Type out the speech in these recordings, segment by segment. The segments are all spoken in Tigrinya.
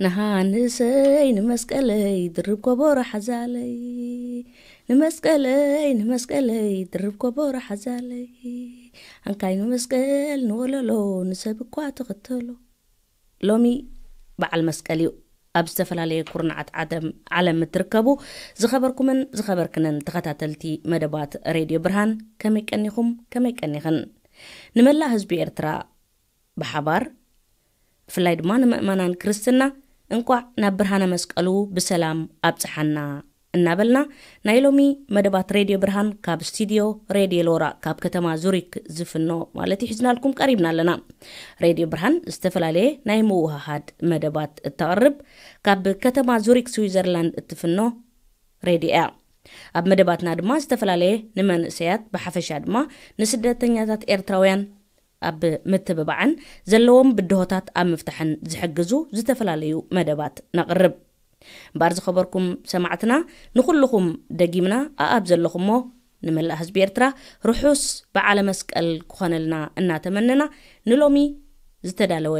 ንሃንሰይ ንመስቀለይ ድርብ ኮቦሮ ሓዛለይ፣ ንመስቀለይ ንመስቀለይ ድርብ ኮቦሮ ሓዛለይ፣ ኣንካይ ንመስቀል ንወለሎ ንሰብ እኳ ተኸተሎ። ሎሚ በዓል መስቀል እዩ። ኣብ ዝተፈላለየ ኩርናዓት ዓደም ዓለም እትርከቡ ዝኸበርኩምን ዝኸበርክንን ተኸታተልቲ መደባት ሬድዮ ብርሃን፣ ከመይ ቀኒኹም? ከመይ ቀኒኽን? ንመላእ ህዝቢ ኤርትራ ብሓባር፣ ብፍላይ ድማ ንምእመናን ክርስትና፣ እንቋዕ ናብ ብርሃነ መስቀሉ ብሰላም ኣብጽሓና እናበልና፣ ናይ ሎሚ መደባት ሬድዮ ብርሃን ካብ ስቱድዮ ሬድዮ ሎራ ካብ ከተማ ዙሪክ ዝፍኖ፣ ማለት እዩ፣ ሒዝናልኩም ቀሪብና ኣለና። ሬድዮ ብርሃን ዝተፈላለየ ናይ ምውህሃድ መደባት እተቕርብ፣ ካብ ከተማ ዙሪክ ስዊዘርላንድ እትፍኖ ሬድዮ እያ። ኣብ መደባትና ድማ ዝተፈላለየ ንመንእሰያት፣ ብሓፈሻ ድማ ንስደተኛታት ኤርትራውያን ኣብ ምትብባዕን ዘለዎም ብድሆታት ኣብ ምፍታሕን ዝሕግዙ ዝተፈላለዩ መደባት ነቕርብ። እምበኣር ዝኸበርኩም ሰማዕትና፣ ንኹልኹም ደጊምና ኣኣብ ዘለኹሞ ንመላእ ህዝቢ ኤርትራ ርሑስ በዓለ መስቀል ክኾነልና እናተመነና፣ ንሎሚ ዝተዳለወ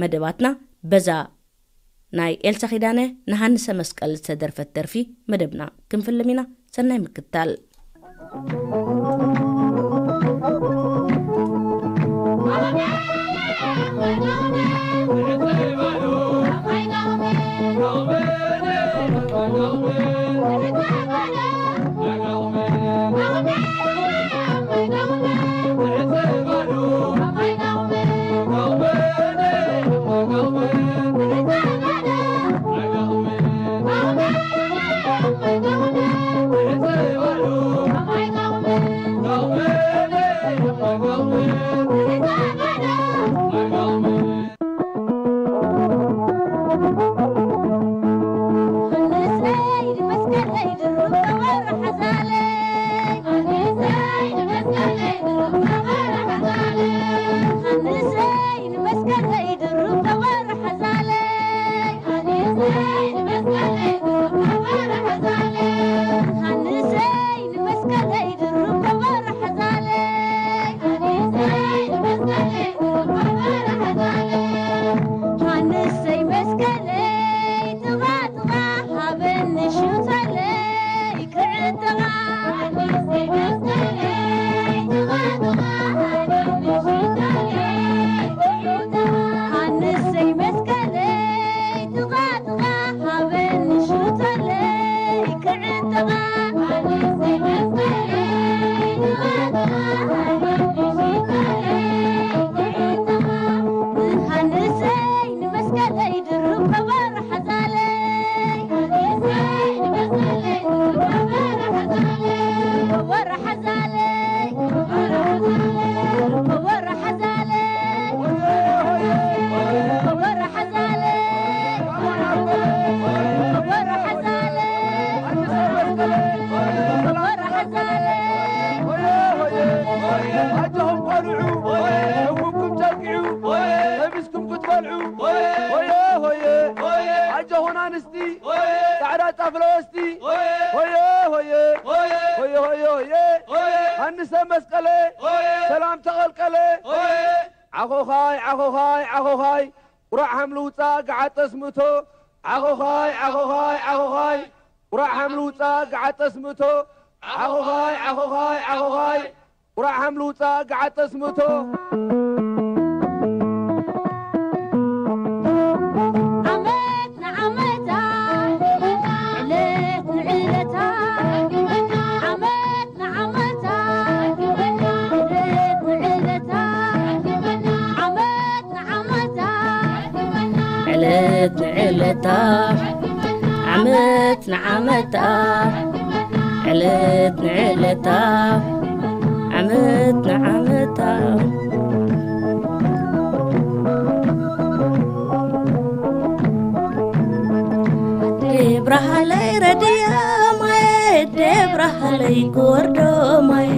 መደባትና በዛ ናይ ኤልሳ ኪዳነ ንሃንሰ መስቀል ዝተደርፈት ደርፊ መደብና ክንፍልም ኢና። ሰናይ ምክታል። ኣጆኹም ቆልዑ፣ እውኩም ጨቂዑ፣ ለቢስኩም ክትበልዑ። ሆየ ሆየ፣ ኣጆኹን ኣንስቲ፣ ጻዕዳ ጣፍ ለበስቲ። ሆየ ሆየ፣ ሆየ ሆየ፣ ሆየ። ሃንሰ መስቀለ፣ ሰላም ተቐልቀለ። ዓኾኻይ ዓኾኻይ ዓኾኻይ፣ ቁራዕ ሃምሊ ውጻእ ገዓጠ ስምእቶ። ዓኾኻይ ዓኾኻይ ዓኾኻይ፣ ቁራዕ ሃምሊ ውጻእ ገዓጠ ስምእቶ። ዓኾኻይ ዓኾኻይ ዓኾኻይ፣ ቁራዕ ሃምሊ ውጻእ ገዓጠ ስምእቶ። ዓመት ንዓመታ፣ ዕለት ንዕለታ፣ ዓመት ንዓመታ፣ ዕለት ንዕለታ፣ ዓመት ንዓመታ፣ ዕለት ንዕለታ፣ ዓመት ንዓመታ፣ ዕለት ንዕለታ፣ ዓመት ንዓመታ። ደብራሃለይ ረድዮ ማየ፣ ደብራሃለይ ክወርዶ ማየ።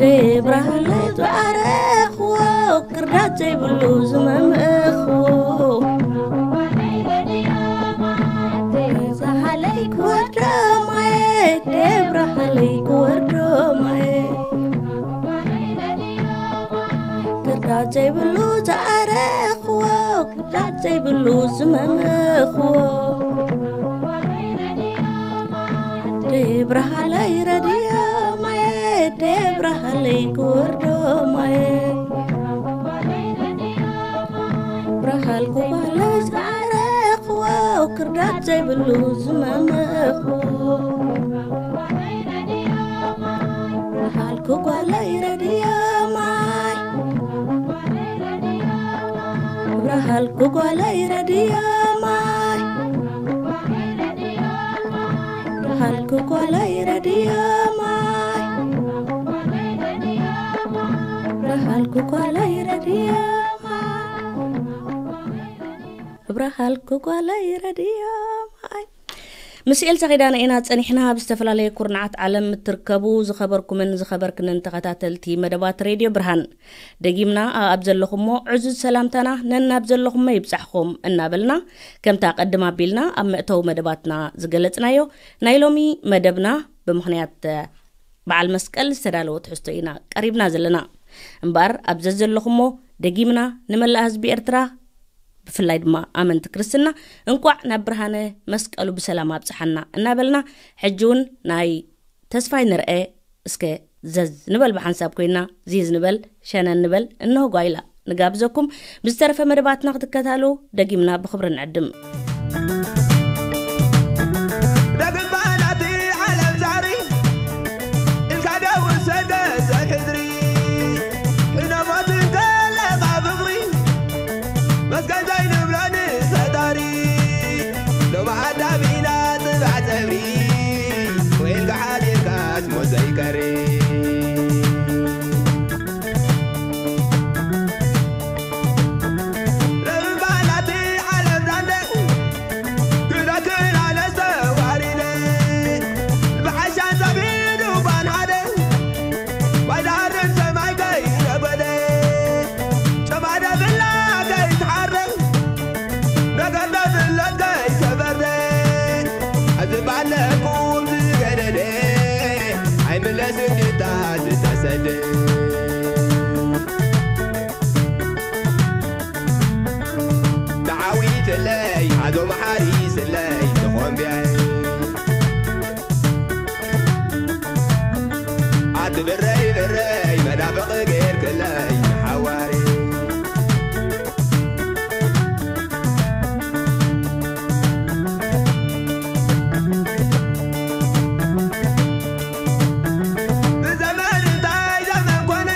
ደብራሃለይ ዝኣረኽዎ፣ ክርዳት ዘይብሉ ዝመምእኽዎ። ደብራሃለይ ክወርዶ ማየ፣ ደብራሃለይ ክወርዶ ማየ። ክርዳት ዘይብሉ ዝኣረኽዎ። ዝመመኽዎ ደብረሃለይ ረድዮ ማየ ደብረሃለይ ክወርዶ ማየ ብረሃልኩ ጓለይ ዝዓረኽዎ ክርዳት ዘይብሉ ዝመመኽዎ ብረሃልኩ ጓለይ ረድዮ ማይ ብረሃልኩ ጓለይ ረድዮ ማይ ብረሃልኩ ጓለይ ረድዮ ማይ ብረሃልኩ ጓለይ ረድዮ ማይ ብረሃልኩ ጓለይ ረድዮ ማይ ምስ ኤልሳ ኪዳነ ኢና ጸኒሕና። ኣብ ዝተፈላለየ ኩርናዓት ዓለም እትርከቡ ዝኸበርኩምን ዝኸበርክንን ተኸታተልቲ መደባት ሬድዮ ብርሃን፣ ደጊምና ኣብ ዘለኹሞ ዕዙዝ ሰላምታና ነናብ ዘለኹሞ ይብጻሕኹም እናበልና፣ ከምታ ቀድም ኣቢልና ኣብ መእተዊ መደባትና ዝገለጽናዮ፣ ናይ ሎሚ መደብና ብምኽንያት በዓል መስቀል ዝተዳለወ ትሕዝቶ ኢና ቀሪብና ዘለና። እምበኣር ኣብ ዘዘለኹሞ ደጊምና ንመላእ ህዝቢ ኤርትራ ብፍላይ ድማ ኣመንቲ ክርስትና እንቋዕ ናብ ብርሃነ መስቀሉ ብሰላም ኣብጽሓና እናበልና፣ ሕጂ እውን ናይ ተስፋይ ንርኤ እስከ ዘዝ ንበል ብሓንሳብ ኮይና ዚዝ ንበል ሸነን ንበል እንሆ ጓይላ ንጋብዘኩም። ብዝተረፈ መደባትና ክትከታተሉ ደጊምና ብኽብሪ ንዕድም። ደግባናቲ ዓለም ዛሪ ኢልካ ደው ሰገ ዘሕድሪ ሕነ ሞት እንከለኻ ፍቕሪ መስገን ዘይንብሎ ንፈጣሪ ሎሚ ኣዳም ኢና ጽባሕ ጸብሪ ወይልካ ሓዲርካስ ሞት ዘይቀሪ ርባናቲ ዓለም ዳንደ ክዳክን ኣነስተዋሪነ ብሓሻ ሰቢዱ ባንሓደ ማይ ዳርን ሰማይ ከይረበደ ጨማደ ብላ ከይትሓረ ነገር ደብለት ከይተበረ ኣብዚ ባለኩም ዝገደደ ኣይምለስን ድታ ዝተሰደ ተዓዊትለይ ኣዞ መሓሪ ስለይ ተኾንብየ ኣቲ ብረይ ብረይ መናፍቕ ጌርክለይ ሓዋሪ ብዘመን እንታይ ዘመን ኮነ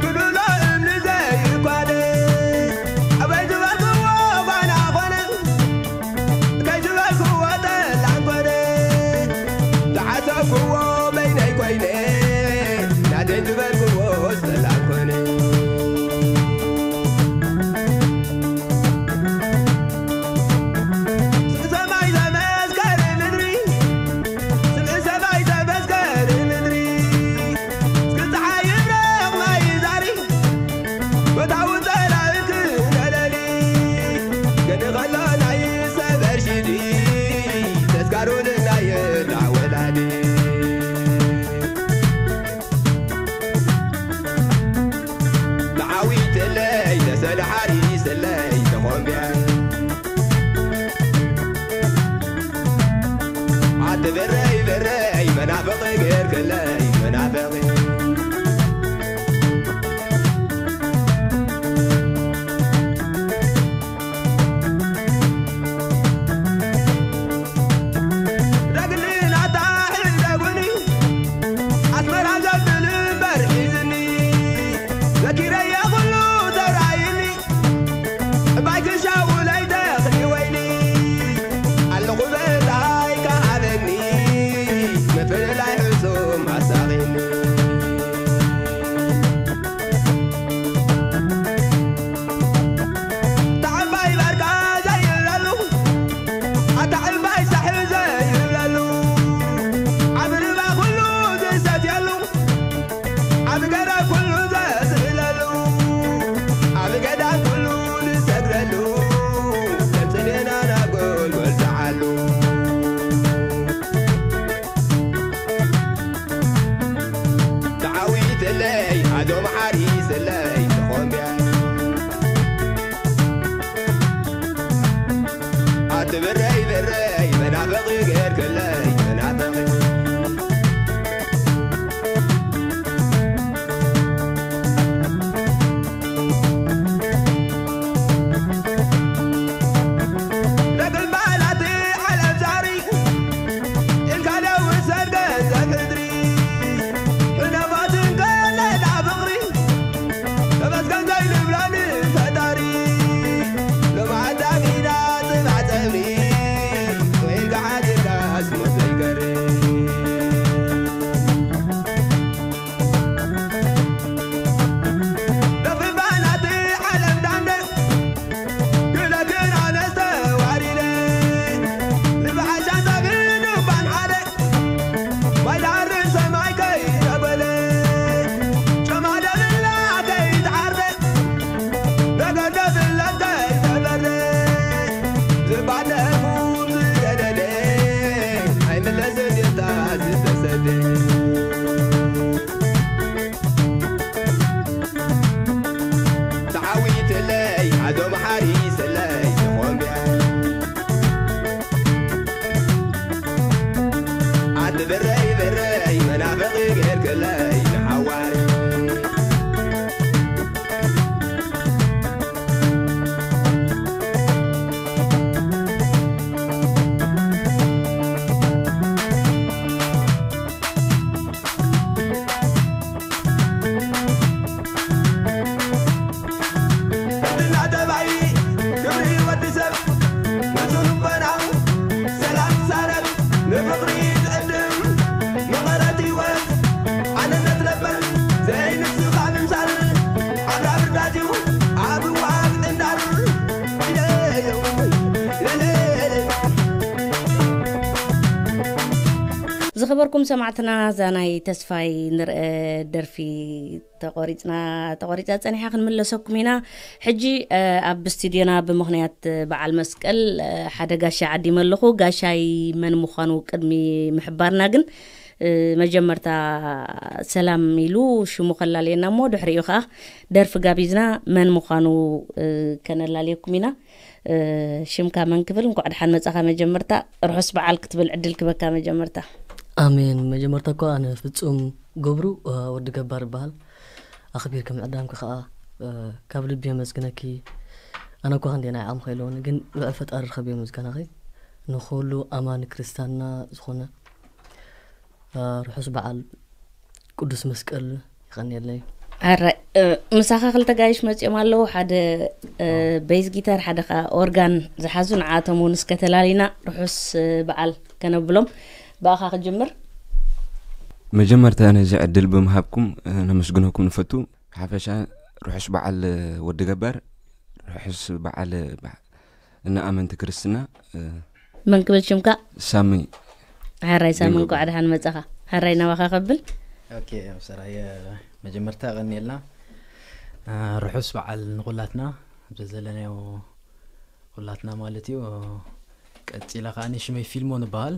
ክንድልሎ እምኒ ዘይኳነ ኣበይ ዝበልክዎ ጓና ኮነ እንታይ ዝበልክዎ ጠላም ኮነ ዝሓሰብክዎ በይነይ ኮይነ ናተይ ዝበልክዎ ጠላም ኮነ ሰማይ ዘመስከረ ምድሪ ስምዒ ሰማይ ተመስገን ምድሪ እስኪ ፀሓይ ይብረቕ ማይ ዛሪ መታውን ፀላእን ክነለሊ ገዲ ከሎ ናይ ሰበር ሽዲ ተስጋሩን ናይ ራወላዲ ተዓዊትለይ ተሰለ ሓሪስለይ ተኾንብያ ኣቲ ብረይ ብረይ መናፍቕ ጌርክለይ መናፍቕ ረግኒ ናታ ሕደጉኒ ኣስመራ ዘብል እምበር ሒዝኒ ዘኪረየ ኩሉ ተራይኒ እባይ ክሻውለይ ተኽሊ ወይኒ ኣለኹ በታይ ከሃበኒ ምፍልላይ ሕሱም ሓሳብ ለይሊ ሓዋሪ ሕድና ተባይ ክብሪ ወዲ ሰብ ንጹህ ልቦናው ሰላም ሳረብ ንፍቕሪ ዝዕድም መቐረት ህይወት ኣነነት ለበል ዘይንስኻ ምምሳል ኣብራ ብርዳት እዩ ኣብ ዋግ እንዳር ዝኸበርኩም ሰማዕትና እዛ ናይ ተስፋይ ንርአ ደርፊ ተቆሪፅና ተቆሪፃ ፀኒሓ ክንምለሰኩም ኢና። ሕጂ ኣብ ስቱድዮና ብምኽንያት በዓል መስቀል ሓደ ጋሻ ዓዲመ ኣለኹ። ጋሻይ መን ምዃኑ ቅድሚ ምሕባርና ግን መጀመርታ ሰላም ኢሉ ሽሙ ከላልየና እሞ ድሕሪኡ ከዓ ደርፊ ጋቢዝና መን ምዃኑ ከነላልየኩም ኢና። ሽምካ መን ክብል? እንኳዕ ደሓን መጻኻ። መጀመርታ ርሑስ በዓል ክትብል ዕድል ክበካ መጀመርታ። ኣሜን። መጀመርታ እኳ ኣነ ፍጹም ገብሩ ወዲ ገባር እበሃል። ኣኽቢርካ ምዕዳምካ ከኣ ካብ ልቢ የመስግነኪ። ኣነ እኳ ክንደይ ናይ ዓቕሚ ከይለውኒ ግን ልዑል ፈጣሪ ርኸብዮ ምስጋናኺ። ንኹሉ ኣማኒ ክርስትያንና ዝኾነ ርሑስ በዓል ቅዱስ መስቀል ይቐንየለይ። ኣረ ምሳኻ ክልተ ጋይሽ መጺኦም ኣለዉ። ሓደ ቤዝ ጊታር ሓደ ኸዓ ኦርጋን ዝሓዙ ንዓቶም እውን እስከ ተላሊና ርሑስ በዓል ከነብሎም። ብኣኻ ክጅምር። መጀመርታ ነዚ ዕድል ብምሃብኩም ነመስግነኩም ንፈቱ። ሓፈሻ ርሑስ በዓል ወዲ ገባር፣ ርሑስ በዓል በዓ- እና ኣመንቲ ክርስትና። መን ክብል ሽምካ? ሳሚ። ሓራይ ሳሚ እንኳዕ ደሓን መጻኻ። ሓራይ ናባኻ ከብል። ኦኬ፣ ኣብ ሰራየ መጀመርታ ቀኒልና ርሑስ በዓል ንኹላትና ኣብዚ ዘለናዮ ኩላትና ማለት እዩ። ቀጺላ ከኣ ሽመይ ፊልሞን እበሃል።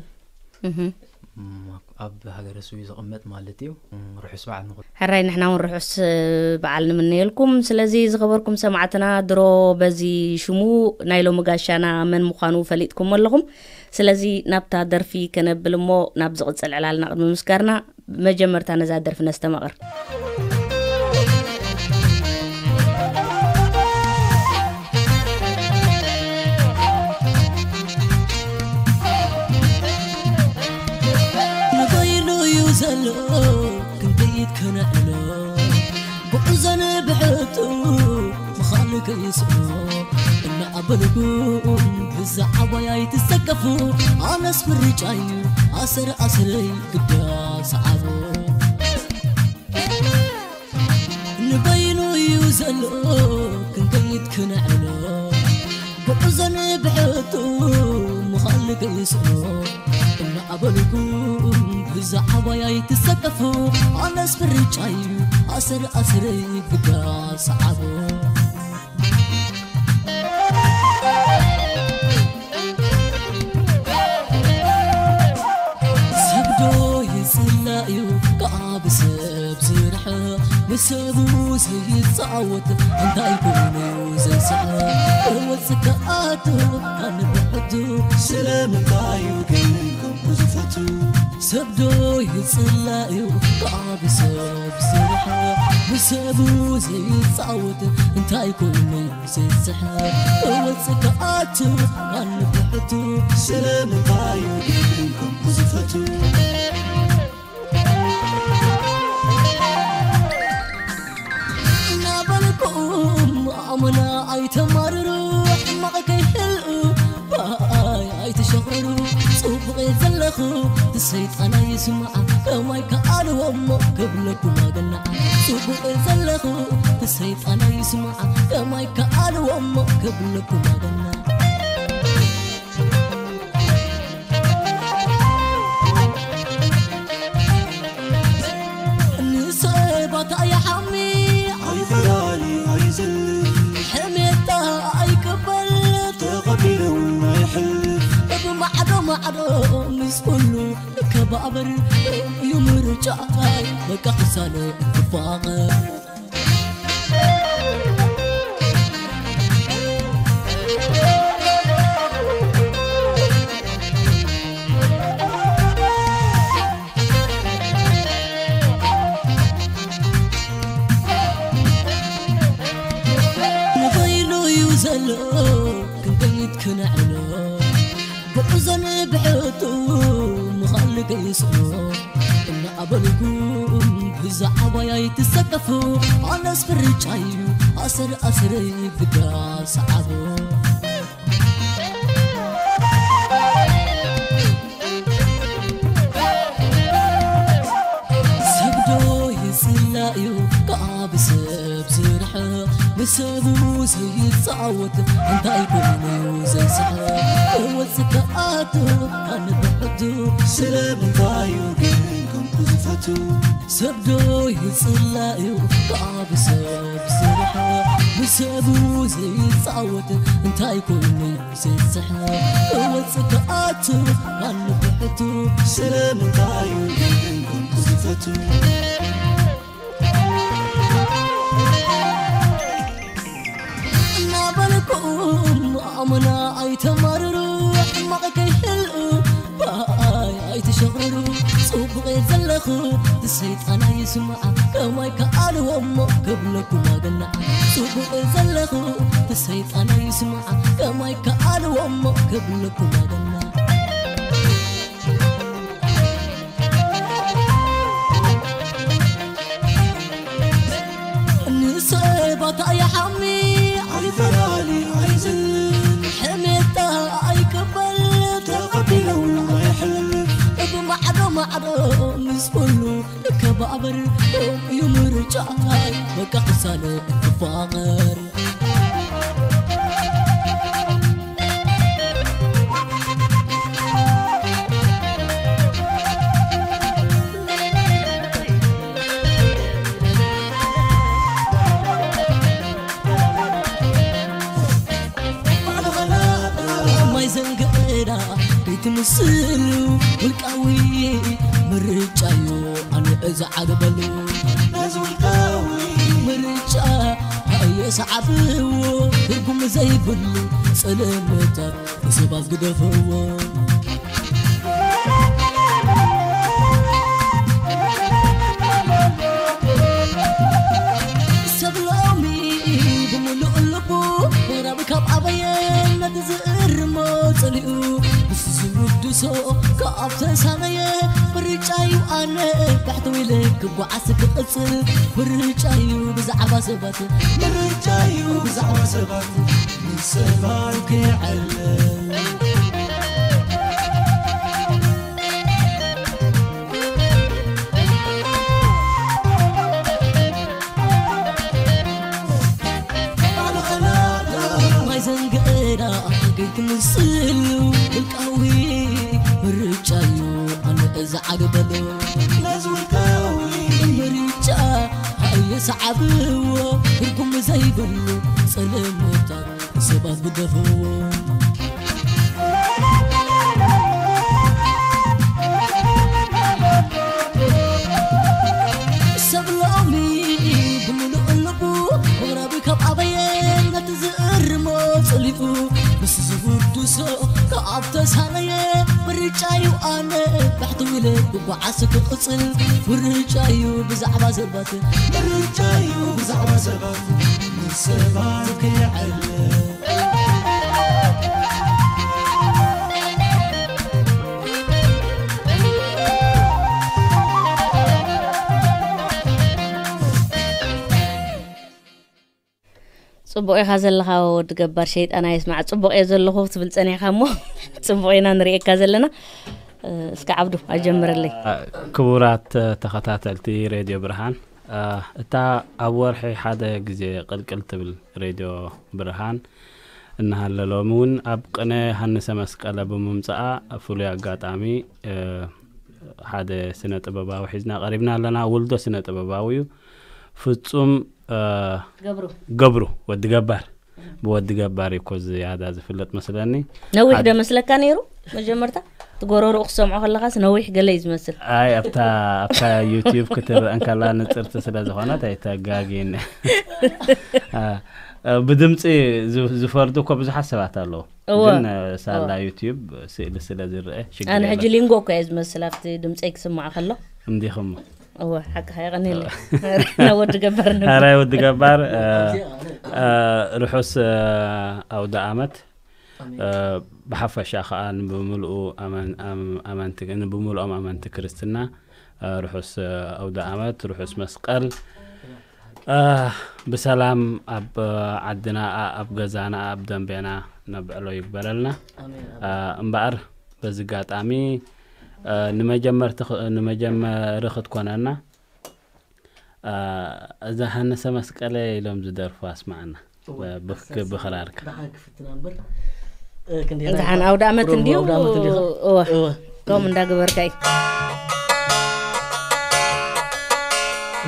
ኣብ ሃገረ ስዊ ዝቕመጥ ማለት እዩ። ርሑስ በዓል ንኹሉ። ሕራይ ንሕና እውን ርሑስ በዓል ንምነየልኩም። ስለዚ ዝኸበርኩም ሰማዕትና ድሮ በዚ ሽሙ ናይ ሎሚ ጋሻና መን ምዃኑ ፈሊጥኩም ኣለኹም። ስለዚ ናብታ ደርፊ ከነብል እሞ ናብ ዝቕጽል ዕላልና ቅድሚ ምስጋርና መጀመርታ ነዛ ደርፊ ነስተማቕር። ንበይኑ እዩ ዘሎ ክንደይት ከነዕሎ ብዕዘን ብሕቱ ምዃኑ ከይስእኖ እናኣበልኩ ብዛዕባይ ኣይትሰከፉ ኣነስ ምርጫይ ኣሰር ኣሰረይ ግዳ ሰዓቦ ንበይኑ እዩ ዘሎ ክንከይድ ክነዕሎ ጉዕዞን ብሕቱ ምዃል ገይስኦ እናኣበልኩ ብዛዕባይ ኣይትሰከፉ ኣነስ ፍርጫይ ኣስር ኣስር ግዳ ሰዓቦ ሰብዶ ይጽላእዩ ከኣ ብሰብ ዝርሕቕ ንሰቡ ዘይጻወት እንታይ ኮይኑ ዘንስሐ ወጽእ ከኣቱ ኣንብሕቱ ስለምንታዩ ግን ከምኡ ዝፈቱ ሰብዶ ይጽላእዩ ከኣ ብሰብ ዝርሕቕ ንሰቡ ዘይጻወት እንታይ ኮይኑ ስስሐ ወጽእ ከኣቱ ኣንብሕቱ ስለምንታዩ ግን ከምኡ ዝፈቱ እናበልኩም ኣሙና ኣይተማርሩ ሕማቕ ከይህልኡ ባይ ኣይተሸቕርሩ ጽቡቕ እየ ዘለኹ ትሰይጣን ኣይስማዓ ከማይ ከኣልዎ እሞ ክብለኩም ኣገናዓ ጽቡቕ እየ ዘለኹ ትሰይጣን ኣይስማዓ ከማይ ከኣልዎ እሞ ክብለኩም ኣገናዓ ንሰባት ኣይሓሚ ኣይፈላሊ ኣይዝል ሕሜታ ኣይቅበል ተቐቢሉ ኣይሕልፍ ብማዕዶ ማዕዶ ምስ ኩሉ ከባበር እዩ ምርጫ በቃ ክሳለ ክፋቐር ክንደይት ክነዕሎ ጉዕዞን ብሕቱ ምኻል ገይስሎ እናኣበልኩም ብዛዕባይ ኣይትሰከፉ። ኣነስ ፍርጫ እዩ ኣሰር ኣሰረይ ብዳ ሰዓቦ። ሰብዶ ይጽላእ እዩ ከኣ ብሰብ ዝርሕቕ፣ ንሰቡ ዘይጻወት እንታይ ኮይኑ እዩ ዘይስሕቕ? ክወጽእ ክኣቱ ኣንብሕቱ ስለምንታይ እዩ ግን ከምኡ ዝፈቱ? ሰብዶ ይጽላእ እዩ ከኣ ብሰብ ዝርሕቕ፣ ንሰቡ ዘይጻወት እንታይ ኮይኑ እዩ ዘይስሕቕ? ክወጽእ ክኣቱ ኣንብሕቱ ስለምንታይ እዩ ግን ከምኡ ዝፈቱ? እናበልኩም ኣመና ኣይተማርሩ፣ ሕማቕ ከይህልኡ ብኣይ ኣይትሸቕርሩ። ጽቡቕ እየ ዘለኹ፣ ሰይጣን ኣይስማዕ፣ ከማይ ከኣልዎ እሞ ክብለኩም ኣገናዕ። ጽቡቕ እየ ዘለኹ፣ ሰይጣን ኣይስማዕ፣ ከማይ ከኣልዎ እሞ ክብለኩም ኣገናዕ። ንሰባት ኣይሓሚ፣ ኣይፈላሊ፣ ኣይዝን፣ ሕሜታ ኣይቅበል፣ ተቐቢሉ ኣይሕልፍ። ብማዕዶ ማዕዶ ምስ ኩሉ ንከባበር፣ ከምኡ እዩ ምርጫይ፣ በቃ ክሳነ ክፋቐር። ማይ ዘንግዕዳ ከይትምስሉ ውልቃዊ ምርጫ እዩ ኣነ እዛ ዓገበሉ። ነዚ ውልቃዊ ምርጫ ኣየሰዓብዎ ትርጉም ዘይብሉ ጸለመታት ንሰባት ግደፍዎ። ሰብ ሎሚ ብምሉእ ልቡ ምዕራብ ካብ ኣበየ ነቲ ዝእርሞ ጸሊኡ ምስ ዝውድሶ ካብ ተሳነየ ምርጫዩ ኣነ ባሕቲ ኢለ ክጓዓዝ ክቕጽል ምርጫዩ ብዛዕባ ሰባት ምርጫዩ ብዛዕባ ሰባት ምስ ሰባት ክዕልል። ማይ ዘንግዕዳ ከይትምስሉ ውልቃዊ ምርጫዩ ኣነ እዛ ዓገበሉ። ነዚ ውልቃዊ ምርጫ ኣየሰዓብዎ ትርጉም ዘይብሉ ጸለመታት ሰባት ግደፍዎ። ሰብ ሎሚ ብምሉእ ልቡ ምዕራብ ካብ ኣበየ ነቲ ዝእርሞ ጸሊኡ ምስ ዝውድሶ ካብ ተሳነየ ምርጫዩ ኣነ ባሕቲ ኢለ ክጓዓዝ ክቕጽል ምርጫዩ ብዛዕባ ሰባት ምርጫዩ ብዛዕባ ሰባት ምስ ሰባት ክዕልል። ጽቡቕ ኢኻ ዘለኻ ወዲ ገባር፣ ሸይጣን ኣይስማዕ። ጽቡቕ እየ ዘለኹ ክትብል ጸኒሕካ እሞ ጽቡቕ ኢና ንርእየካ ዘለና። እስከ ዓብዱ ኣጀምረለይ። ክቡራት ተኸታተልቲ ሬድዮ ብርሃን፣ እታ ኣብ ወርሒ ሓደ ግዜ ቅልቅል ትብል ሬድዮ ብርሃን እናሃለ ሎሚ እውን ኣብ ቅነ ሃንሰ መስቀለ ብምምጽኣ ፍሉይ ኣጋጣሚ ሓደ ስነ ጥበባዊ ሒዝና ቀሪብና ኣለና። ውልዶ ስነ ጥበባዊ እዩ። ፍጹም ገብሩ ወዲ ገባር፣ ብወዲ ገባር እዩ እኮ ዝያዳ ዝፍለጥ መስለኒ። ነዊሕ ዶ መስለካ ነይሩ? መጀመርታ እቲ ጎረርኡ ክሰምዖ ከለኻስ ነዊሕ ገለ እዩ ዝመስል። ኣይ ኣብታ ኣብታ ዩቲዩብ ክትረአ እንከላ ንጽርቲ ስለ ዝኾነት ኣይተጋግይን። ብድምጺ ዝፈርዱ እኮ ብዙሓት ሰባት ኣለዉ። እወ። ግን ሳላ ዩቲዩብ ስእሊ ስለ ዝረአ ሽግር ኣነ ሕጂ የለን። ሊንጎ እኮ እየ ዝመስል ኣብቲ ድምፀይ ክስማዕ ከሎ። እንዲኹም እወ፣ ሓቅኻ፣ የቐንየለይ። ናብ ወዲ ገባር ንብል። ኣራይ ወዲ ገባር፣ እ፣ እ፣ ርሑስ፣ እ፣ ኣውደ ኣመት። እ፣ ብሓፈሻ ኸኣ ንብምልኡ ኣመን-፣ ኣም-፣ ኣመንቲ፣ ንብምልኦም ኣመንቲ ክርስትና፣ እ፣ ርሑስ፣ እ፣ ኣውደ ኣመት፣ ርሑስ መስቀል። እ፣ ብሰላም ኣብ ዓድና፣ ኣ-፣ ኣብ ገዛና፣ ኣብ ደንቤና ነብዕሎ ይግበረልና። ኣሜን። እ፣ እምበኣር በዚ ኣጋጣሚ፣ እ፣ ንመጀመርቲ ኽ-፣ ንመጀመሪ ክትኮነና፣ እ፣ እዛ ሃነሰ መስቀለ ኢሎም ዝደርፉ ኣስማዕና። እወ፣ ብ-፣ ብክ-፣ ኣሳሲ ብኽራርካ። ደሓን ክፍትና እምበር፣ እ፣ ክንደየናይ ደሓን እኳ ኣውደ ኣመት ቁሩብ እንድዩ። ኣውደ ኣመት እንድዩ። እወ። እወ። ከምኡ እንዳገበርካ እዩ።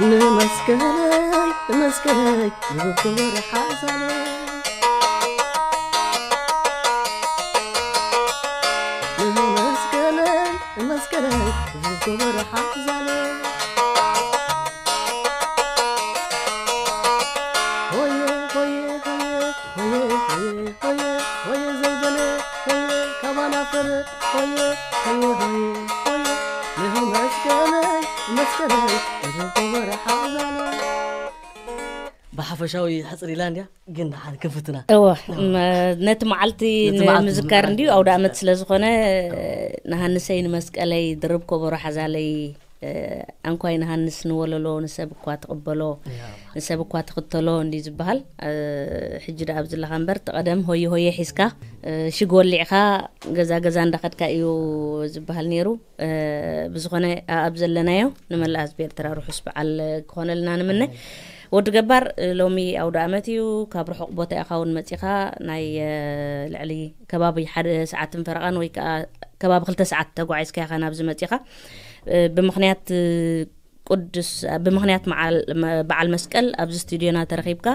ንመስቀለይ፣ ንመስቀለይ፣ ንመስቀለይ፣ ንመስቀለይ፣ ዝጎበር ሓዛለ። ሆየ፣ ሆየ፣ ሆየ፣ ሆየ፣ ሆየ፣ ሆየ፣ ሆየ ዘይበለ፣ ሆየ ካባና ፈለ፣ ሆየ፣ ሆየ፣ ሆየ፣ ሆየ፣ ንመስቀለይ፣ መስቀለይ፣ ዝጎበር ሓዛለ። ብሓፈሻዊ ሕጽር ኢላ እንድያ፣ ግን ደሓን ክንፍትና። እወ፣ እወ። መ-፣ ነቲ መዓልቲ ነቲ መዓልቲ ንምዝካር ንምዝካር እንድዩ፣ ኣውደ ኣመት ንምዝካር። ስለ ዝኾነ፣ ንሃንሰይ ንመስቀለይ ድርብ ከበሮ ሓዛለይ፣ እ፣ ኣንኳይ ንሃንስ ንወለሎ ንሰብ እኳ ትቕበሎ፣ ያ። ንሰብ እኳ ትኽተሎ እንድዩ ዝበሃል። እ፣ ሕጂ ደኣ ኣብዚ ኣለኻ እምበር፣ እቲ ቀደም ሆየ ሆየ ሒዝካ፣ እ፣ ሽግ ወሊዕካ ገዛ ገዛ እንዳኸድካ እዩ ዝበሃል ነይሩ። እ፣ ብዝኾነ፣ ኣ-፣ ኣብ ዘለናዮ ንመላእ ህዝቢ ኤርትራ ርሑስ በዓል ክኾነልና ንምነ። ወዲ ገባር፣ እ፣ ሎሚ ኣውደ ኣመት እዩ። ካብ ርሑቕ ቦታ ኢኻ እውን መጺኻ፣ ናይ፣ እ፣ ልዕሊ ከባቢ ሓደ ሰዓትን ፈረቓን ወይ ከኣ ከባቢ ክልተ ሰዓት ተጓዒዝካ ኢኻ ናብዚ መጺኻ። እ፣ ብምኽንያት፣ እ፣ ቅዱስ፣ ብምኽንያት መዓል-፣ መ-፣ በዓል መስቀል ኣብዚ ስቱድዮና ተረኺብካ፣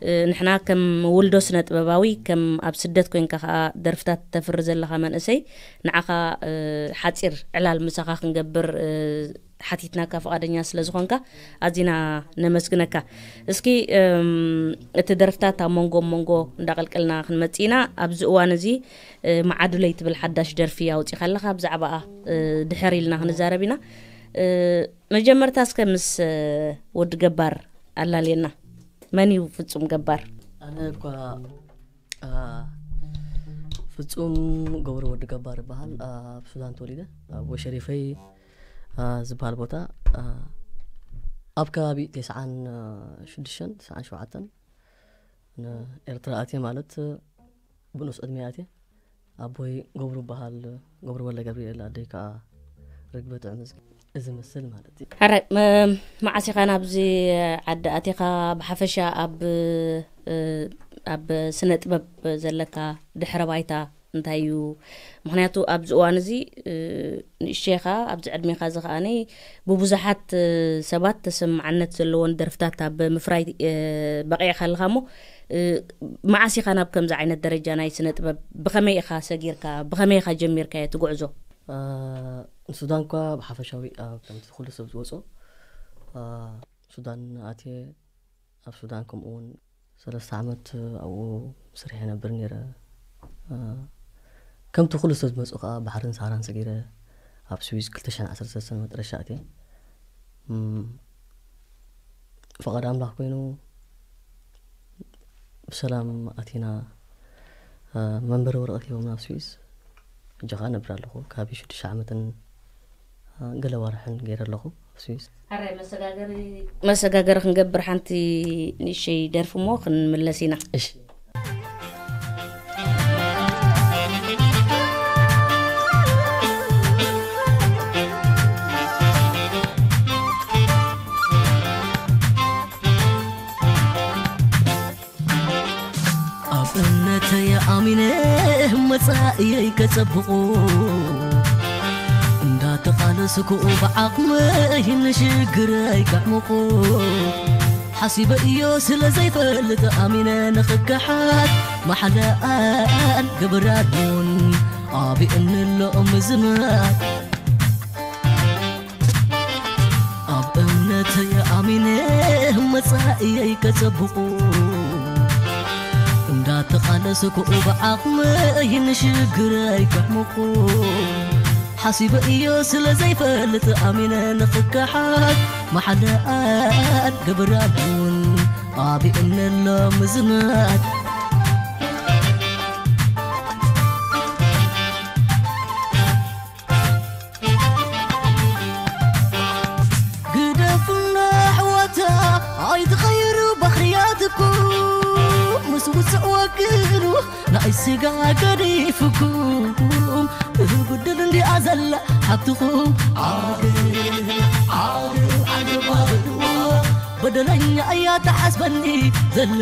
እ፣ ንሕና ከም ውልዶ ስነ ጥበባዊ፣ ከም ኣብ ስደት ኮይንካ ከኣ ደርፍታት ተፍሪ ዘለኻ መንእሰይ፣ ንዓኻ፣ እ፣ ሓጺር ዕላል ምሳኻ ክንገብር፣ እ፣ ሓቲትናካ ፍቓደኛ ስለ ዝኾንካ ኣዚና ነመስግነካ። እስኪ፣ እም፣ እቲ ደርፍታት ኣብ መንጎ መንጎ እንዳቐልቀልና ክንመጽእ ኢና። ኣብዚ እዋን እዚ፣ እ፣ መዓዱለይ ትብል ሓዳሽ ደርፊ ኣውጺኻ ኣለኻ። ብዛዕባኣ፣ እ፣ ድሕር ኢልና ክንዛረብ ኢና። እ፣ መጀመርታ እስከ ምስ፣ እ፣ ወዲ ገባር ኣላልየና። መን እዩ ፍጹም ገባር? ኣነ እኳ፣ ኣ፣ ፍጹም ገብሩ ወዲ ገባር እበሃል። ኣብ ሱዳን ተወሊደ፣ ኣብ ወሸሪፈይ፣ ኣ፣ ዝበሃል ቦታ፣ ኣ፣ ኣብ ከባቢ ተስዓን ሽዱሽተን፣ ተስዓን ሸውዓተን ንኤርትራ ኣትየ፣ ማለት ብንኡስ ዕድመ ኣትየ። ኣቦይ ገብሩ በሃል፣ ገብሩ ወልደ ገብርኤል፣ ኣደይ ከኣ ርግበ ጥዑም እዝጊ። እዚ መስል ማለት እዩ። ሕራይ፣ መ-፣ መዓስ ኢኻ ናብዚ ዓዲ ኣቲኻ? ብሓፈሻ ኣብ፣ እ፣ ኣብ ስነ ጥበብ ዘለካ ድሕረ ባይታ እንታይ እዩ? ምኽንያቱ ኣብዚ እዋን እዚ፣ እ፣ ንእሽተይ ኢኻ፣ ኣብዚ ዕድሜኻ እዚ ከኣኒ ብብዙሓት፣ እ፣ ሰባት ተሰማዕነት ዘለዎን ደርፍታት ኣብ ምፍራይ፣ እ፣ በቒዕካ ኣለኻ እሞ፣ እ፣ መዓስ ኢኻ ናብ ከምዚ ዓይነት ደረጃ ናይ ስነ ጥበብ፣ ብኸመይ ኢኻ ሰጊርካ፣ ብኸመይ ኢኻ ጀሚርካዮ እቲ ጉዕዞ? እ፣ ንሱዳን እኳ ብሓፈሻዊ፣ እ፣ ከምቲ ኩሉ ሰብ ዝወጾ፣ እ፣ ሱዳን ኣትየ፣ ኣብ ሱዳን ከምኡ እውን ሰለስተ ዓመት ኣብኡ ስርሐ ነብር ነይረ። እ፣ ከምቲ ኩሉ ሰብ ዝመጹ ከኣ ባሕርን ሰሃራን ሰጊረ ኣብ ስዊዝ ክልተ ሽሕን ዓሰርተ ሰለስተን መጠረሻ ኣትየ። እም፣ ፍቓድ ኣምላኽ ኮይኑ ብሰላም ኣቲና፣ እ፣ መንበሪ ወረቐት ሂቦምና ኣብ ስዊዝ። ሕጂ ኸኣ ነብር ኣለኹ። ካብ ሽዱሽተ ዓመትን፣ እ፣ ገለ ዋርሕን ገይረ ኣለኹ ኣብ ስዊዝ። ሕራይ መሰጋገሪ፣ መሰጋገሪ ክንገብር ሓንቲ ንእሽተይ ደርፊ እሞ ክንምለስ ኢና። እሺ። ኣብ እምነተይ ኣሚነ መጻእየይ ከጸብቑ እንዳተቓለስኩ ብዓቕመይ ንሽግረይ ከዕምቑ ሓሲበ እዮ ስለ ዘይፈልጥ ኣሚነ ንኽከሓድ ማሕለኣን ግብራሉን ኣቢእኒ ኣሎ ምዝማር ኣብ እምነተይ ኣሚነ መጻእየይ ከጸብቑ እንዳተቓለስኩ ብዓቕመይ ንሽግረይ ከዕምቑ ሓሲበ እዮ ስለ ዘይፈልጥ ኣሚነ ንኽከሓት፣ መሓለኣት ግብራት እውን ኣቢኡኒ ኣሎ ምዝማት። ግደፉና ኣሕዋታ ኣይትቐይሩ ባህርያትኩም፣ ምስ ውፅዕ ወግኑ ናይ ስጋ ገዲፍኩም። ትጉድል እንዲኣ ዘላ ሓብትኹም ዓግ ዓግ ዓግ ባልዋ። በደለኛ እያ ተሓስበኒ ዘላ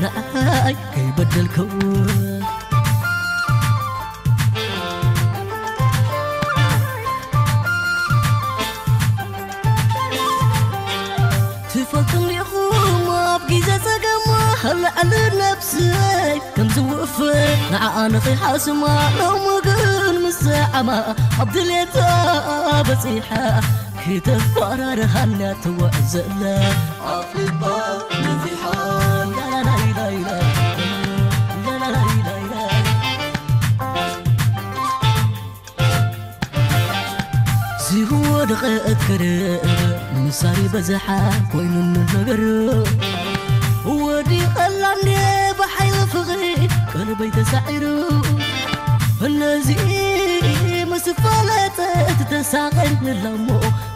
ንዓይ ከይበደልኩም። ትፈልጡ እንዲኹም ኣብ ግዜ ጸገማ ልዕሊ ነብሰይ ከም ዝውፍእ ንዓኣ ንኸይሓስማ ሎሚ ግን ምስ ዝዓማ ኣብ ድሌታ በጺሓ ክተባራርሃና ትውዕል ዘላ ኣፍልባ ነፊሓ ላላላይላይላ ላላላይላይላ ዝወደቐት ከደ ምሳሌ በዝሓ ኮይኑ ነገር ወዲቐላ እንዴ ብሓይሊ ፍቕሪ ቀልበይ ተሳዒሩ ነዚ ምስ ፈለጠት ተሳቐንላ እሞ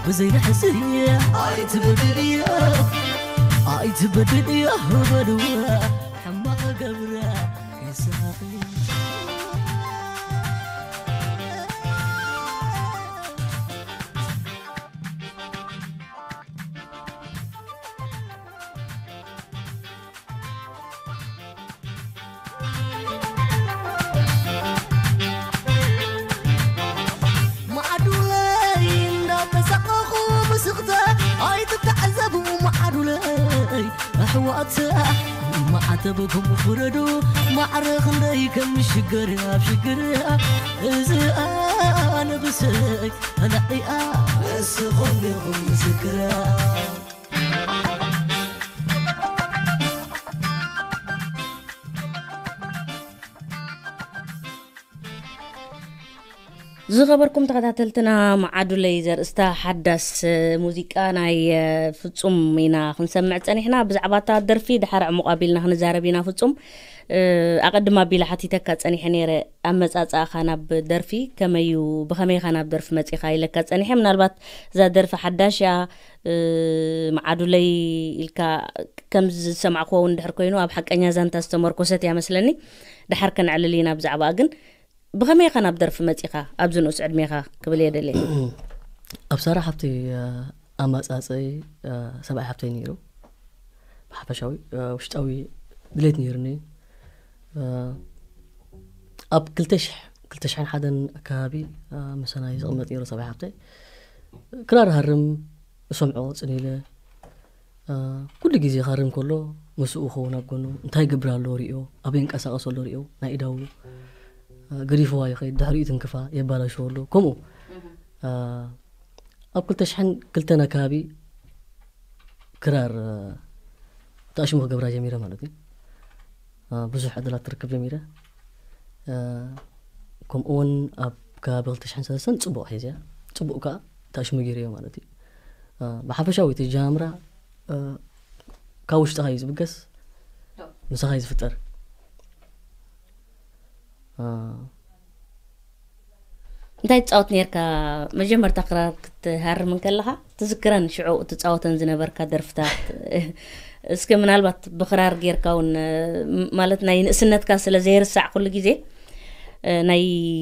ብዘይንሕስያ ኣይትበድል እያ ኣይትበድል እያ በልዋ ሕማቕ ገብራ ማዕዱለይ እንዳተሳቀኹ ብስኽታ ኣይትተዓዘቡ ማዕዱለይ ኣሕዋት ማዕተብኩም ፍረዱ ማዕረ ክንደይ ከም ሽግር ኣብ ሽግር እዚ ኣነ ብሰይ ተላዒኣ ንስኹም ኢኹም ምስክራ ዝኸበርኩም ተኸታተልትና መዓዱለይ ዘርእስታ ሓዳስ ሙዚቃ ናይ ፍጹም ኢና ክንሰምዕ ጸኒሕና። ብዛዕባ እታ ደርፊ ድሓር ዕሙቕ ኣቢልና ክንዛረብ ኢና። ፍጹም ኣቐድም ኣቢለ ሓቲተካ ጸኒሐ ነይረ። ኣመጻጽኣኻ ናብ ደርፊ ከመይ እዩ? ብኸመይ ኢኻ ናብ ደርፊ መጺኻ ኢለካ ጸኒሐ። ምናልባት እዛ ደርፊ ሓዳሽ እያ፣ መዓዱለይ ኢልካ ከም ዝሰማዕክዎ እውን ድሕር ኮይኑ ኣብ ሓቀኛ ዛንታ ዝተመርኮሰት እያ መስለኒ። ድሓር ከነዕልል ኢና ብዛዕባኣ። ግን ብኸመይ ኢኻ ናብ ደርፊ መጺኻ ኣብዚ ንኡስ ዕድሜኻ ክብል እየ ደልየ። ኣብ ሳራ ሓብተይ ኣማጻጸይ ሰብኣይ ሓብተይ ነይሩ። ብሓፈሻዊ ውሽጣዊ ድሌት ነይሩኒ። ኣብ ክልተ ሽሕ ክልተ ሽሕን ሓደን ኣከባቢ ምሳና እዩ ዝቕመጥ ነይሩ ሰብኣይ ሓብተይ። ክራር ሃርም እሰምዖ ጽን ኢለ ኩሉ ግዜ ክሃርም ከሎ ምስኡ ክኸውን ኣብ ጎኑ እንታይ ይገብር ኣሎ ሪኦ ኣበይ ይንቀሳቐስ ኣሎ ሪኦ ናይ ኢዳው ገዲፍዋ ይኸይድ ድሕሪኡ ትንክፋ የባላሽዎ ኣሎ ከምኡ ኣብ ክልተ ሽሕን ክልተን ኣከባቢ ክራር ተኣሽሙ ክገብራ ጀሚረ ማለት እዩ ብዙሕ ዕድላት ትርክብ ጀሚረ ከምኡ እውን ኣብ ከባቢ ክልተ ሽሕን ሰለስተን ፅቡቕ ሒዝያ ፅቡቕ ከዓ ተኣሽሙ ገይረዮ ማለት እዩ ብሓፈሻዊ እቲ ጃምራ ካብ ውሽጥኻ እዩ ዝብገስ ምሳኻ እዩ ዝፍጠር እንታይ ትፃወት ነርካ መጀመርታ ክራር ክትሃርም እንከለኻ ትዝክረን ሽዑ ትፃወተን ዝነበርካ ደርፍታት እስከ ምናልባት ብክራር ጌርካ እውን ማለት ናይ ንእስነትካ ስለ ዘይርሳዕ ኩሉ ግዜ ናይ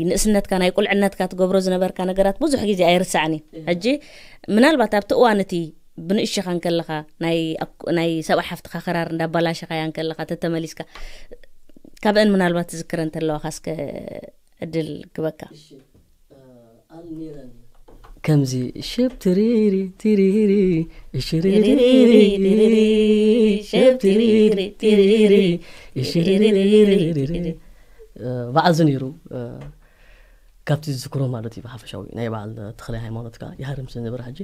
ንእስነትካ ናይ ቁልዕነትካ ትገብሮ ዝነበርካ ነገራት ብዙሕ ግዜ ኣይርሳዕን እዩ ሕጂ ምናልባት ኣብቲ እዋን እቲ ብንእሽኻ እንከለኻ ናይ ሰብኣ ሓፍትኻ ክራር እንዳባላሸኻያ እንከለኻ ተተመሊስካ ካብአን ምናልባት ትዝክረ እንተለዋኻ እስከ ዕድል ክበካ ከምዚ ሽብ ትሪሪ ትሪሪ ሽሪሪ ሽብ ትሪሪ ትሪሪ ሽሪሪ ባዕዚ ነይሩ ካብቲ ዝዝክሮ ማለት እዩ ብሓፈሻዊ ናይ በዓል ተኽለ ሃይማኖት ከዓ ይሃርም ስለ ዝነበረ ሕጂ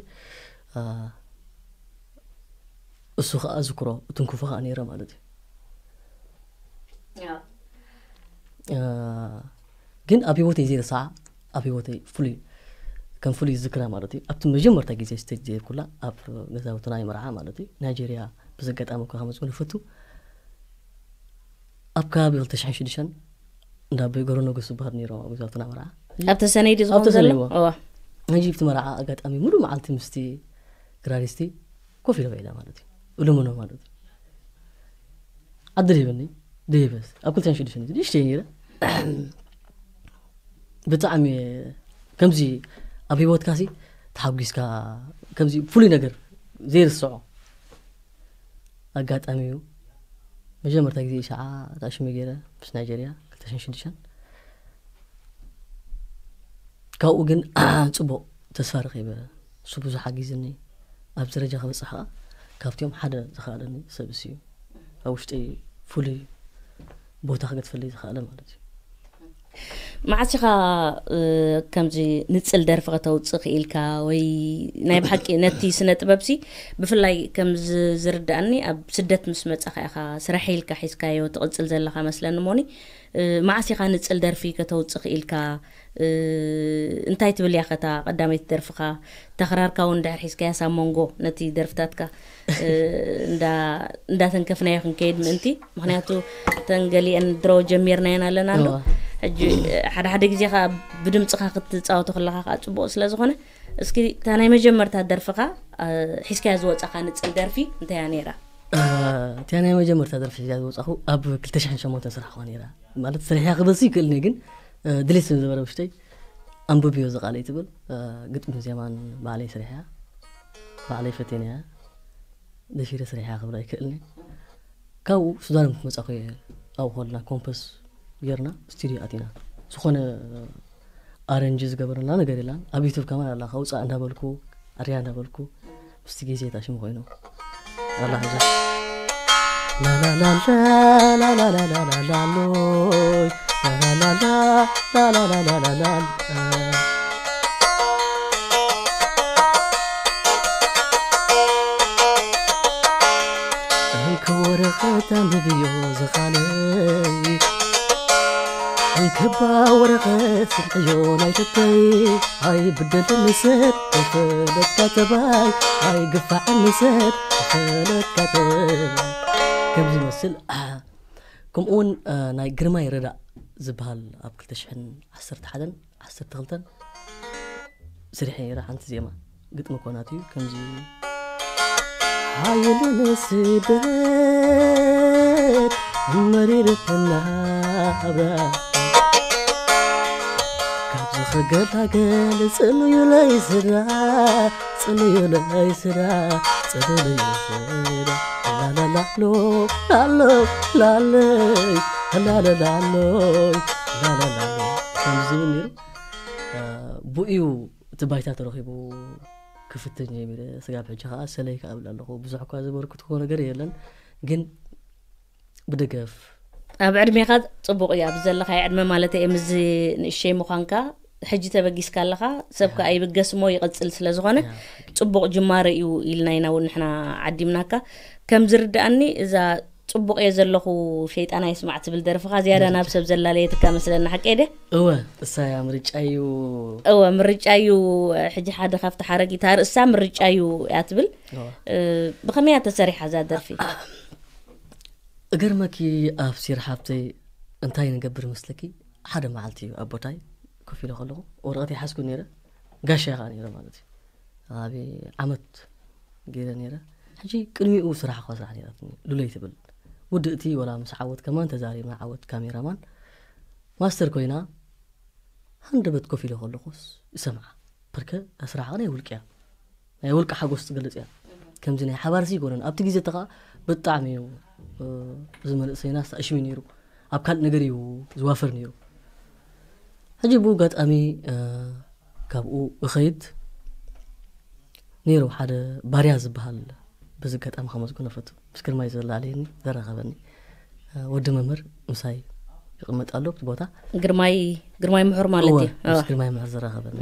እሱ ከዓ ዝክሮ እትንክፎ ከዓ ነይረ ማለት እዩ ግን ኣብ ህይወተይ ዘይረሳዓ ኣብ ህይወተይ ፍሉይ ከም ፍሉይ ዝክራ ማለት እዩ። ኣብቲ መጀመርታ ግዜ ስቴጅ ዘይርኩላ ኣብ ገዛውትና ይመርዓ ማለት እዩ። ናይጄርያ ብዘጋጣሚ እኳ ከመፅኡ ንፈቱ ኣብ ከባቢ ክልተ ሽሕን ሽዱሽተን እንዳ ኣቦይ ገብረ ነጎስ ዝበሃል ነይሮም ኣብ ገዛውትና መርዓ። ኣብ ተሰነይ ድዩ ኣብ ዝኾን ዘሎ? ተሰነይዎ። እዋ። ሕጂ ኣብቲ መርዓ ኣጋጣሚ ሙሉ መዓልቲ ምስቲ ክራሪስቲ ኮፍ ኢለ ውዒለ ማለት እዩ። እልምኖ ማለት እዩ። ዓዲ ደይበኒ ደይበስ ኣብ ክልተ ሽዱሽተ ንእሽተይ ነይረ። ብጣዕሚ ከምዚ ኣብ ህይወትካ ሲ ተሓጒስካ ከምዚ ፍሉይ ነገር ዘይርስዖ ኣጋጣሚ እዩ። መጀመርታ ግዜ ሸዓ ታሽሚ ገይረ ምስ ናይጀርያ ክልተ ሽዱሽተ። ካብኡ ግን ጽቡቕ ተስፋ ረኺበ። እሱ ብዙሕ ሓጊዝኒ። ኣብዚ ደረጃ ክበጽሕ ከኣ ካብቲኦም ሓደ ዝኸኣለኒ ሰብ እሱ እዩ። ኣብ ውሽጠይ ፍሉይ ቦታ ክገድፈለይ ዝኸኣለ ማለት እዩ። መዓስ ኢኻ እ፣ ከምዚ ንጽል ደርፊ ከተውጽእ ክኢልካ ወይ ናይ ብሓቂ ነቲ ስነ ጥበብሲ ብፍላይ ከም ዝ- ዝርዳእኒ ኣብ ስደት ምስ መጻኻ ኢኻ ስራሕ ኢልካ ሒዝካዮ ትቕጽል ዘለኻ መስለኒ ሞኒ እ፣ መዓስ ኢኻ ንጽል ደርፊ ከተውጽእ ክኢልካ እ፣ እንታይ ትብል እያ ከታ ቀዳመይቲ ደርፍኻ ተኽራርካ እውን ድሕር ሒዝካያ ሳብ መንጎ ነቲ ደርፍታትካ እ፣ እንዳ- እንዳተንከፍናዮ ክንከይድ ምእንቲ ምክንያቱ እተን ገሊአን ድሮ ጀሚርናየን ኣለና ኣሎ እዋ። ሕጂ ሓደ ሓደ ግዜ ከዓ ብድምፅኻ ክትፃወቶ ከለካ ከዓ ፅቡቅ ስለ ዝኾነ እስኪ እታ ናይ መጀመርታ ደርፍኻ እ፣ ሒዝካያ ዝወፃኻ ንፅል ደርፊ እንታይ እያ ነይራ እቲያ ናይ መጀመርታ ደርፊ ሒዝካያ ዝወፃኹ ኣብ ክልተ ሽሕን ሸሞንተን ስራሕ ኾ ነይራ ማለት ስርሕያ ክበልሲ ይክእልኒ ግን እ፣ ድሌት ስለ ዝበረ ውሽጠይ ኣንብብዮ ዝቃለይ ትብል እ፣ ግጥሚ ዜማን ባዕለይ ስርሕያ ባዕለይ ፈቴንያ ደፊረ ስርሕያ ክብላ ይክእልኒ ካብኡ ሱዳን ምስ መፃኹ እየ ኣብኡ ከልና ኮምፖስ ጌርና ስቱዲዮ ኣቲና ዝኾነ ኣረንጅ ዝገበረና ነገር የላን ኣብ ዩቱብ ከማን ኣላ ካውፃእ እንዳበልኩ ኣርያ እንዳበልኩ ምስቲ ግዜ ታሽሙ ኮይኑ ኣላ ሕዚ ላላላላላላላሎይ ላላላላላላላላላ እንክወረኸት ኣንብብዮ ዝኻለይ እንክባ ወረኸት ስምዕዮ ናይ ልበይ ኣይብደልን ሰብ ተፈለጥካ ተባይ ኣይግፋዕን ሰብ ተፈለጥካ ተባይ ከም ዝመስል ከምኡ እውን ናይ ግርማይ ረዳእ ዝበሃል ኣብ ክልተ ሽሕን ዓሰርተ ሓደን ዓሰርተ ክልተን ስሪሐ ነይረ ሓንቲ ዜማ ግጥሚ ኮናት እዩ ከምዚ ሓይልን ስደት መሪርትና ኣብራ ካብዚ ክገላገል ጽልዩለይ ስድራ ጽልዩለይ ስድራ ጽልዩለይ ስድራ ላላላሎ ላሎ ላለይ ላላላሎይ ላላላሎ ከምዚ ዝብል ነይሩ ብኡ እዩ እቲ ባይታ ተረኺቡ ክፍትን ጀሚረ ስጋብ ሕጂ ከዓ ሰለይ ከዓ እብል ኣለኹ ብዙሕ እኳ ዘበርክትዎ ነገር የለን ግን ብደገፍ ኣብ ዕድሜኻ ፅቡቕ እዩ ኣብዚ ዘለኻዮ ዕድመ ማለት እየ ምስዚ ንእሸይ ምዃንካ ሕጂ ተበጊስካ ኣለኻ ሰብ ከዓ ይብገስ እሞ ይቕፅል ስለ ዝኾነ ፅቡቕ ጅማረ እዩ ኢልና ኢና እውን ንሕና ዓዲምናካ ከም ዝርድኣኒ እዛ ፅቡቕ እየ ዘለኹ ሸይጣን ኣይስማዕ ትብል ደርፍኻ ዝያዳ ናብ ሰብ ዘላለየትካ መስለና ሓቂ ደ እወ እሳ እያ ምርጫ እዩ እወ ምርጫ እዩ ሕጂ ሓደ ካብቲ ሓረጊት ኣርእሳ ምርጫ እዩ እያ ትብል እወ እ፣ ብኸመይ እያ ተሰሪሓ እዛ ደርፊ እገርመኪ ኣብሲር ሓብተይ እንታይ ንገብር መስለኪ ሓደ መዓልቲ እዩ ኣብ ቦታይ ኮፍ ኢለ ከለኹ ወረቐት ይሓዝኩ ነይረ ጋሻ ኢኻ ነይረ ማለት እዩ ኣብ ዓመት ገይረ ነይረ ሕጂ ቅድሚኡ ስራሕ እኳ ስራሕ ነይራትኒ ሉለይ ትብል ውድእቲ ወላ ምስ ዓወት ከማን ተዛሪብና ዓወት ካሜራማን ማስተር ኮይና ሃንደበት ኮፍ ኢለ ከለኹስ ይሰምዓ በርከ ስራሕኻ ናይ ውልቂ እያ ናይ ውልቂ ሓጎስ ትገልጽ እያ ከምዚ ናይ ሓባርሲ ይኮነን ኣብቲ ግዜ ተኻ ብጣዕሚ እዩ እዚ መንእሰይና ኣሽሚ ነይሩ ኣብ ካልእ ነገር እዩ ዝዋፈር ነይሩ ሕጂ ብኡ ኣጋጣሚ ካብኡ እኸይድ ነይሩ ሓደ ባርያ ዝበሃል በዚ ኣጋጣሚ ከመዝግኖ ፈቱ ምስ ግርማይ ዘላለየኒ ዘራኸበኒ ወዲ መምህር ምሳይ ይቕመጥ ኣሎ ኣብቲ ቦታ ግርማይ ግርማይ ምሑር ማለት እዩ ምስ ግርማይ ምሑር ዘራኸበኒ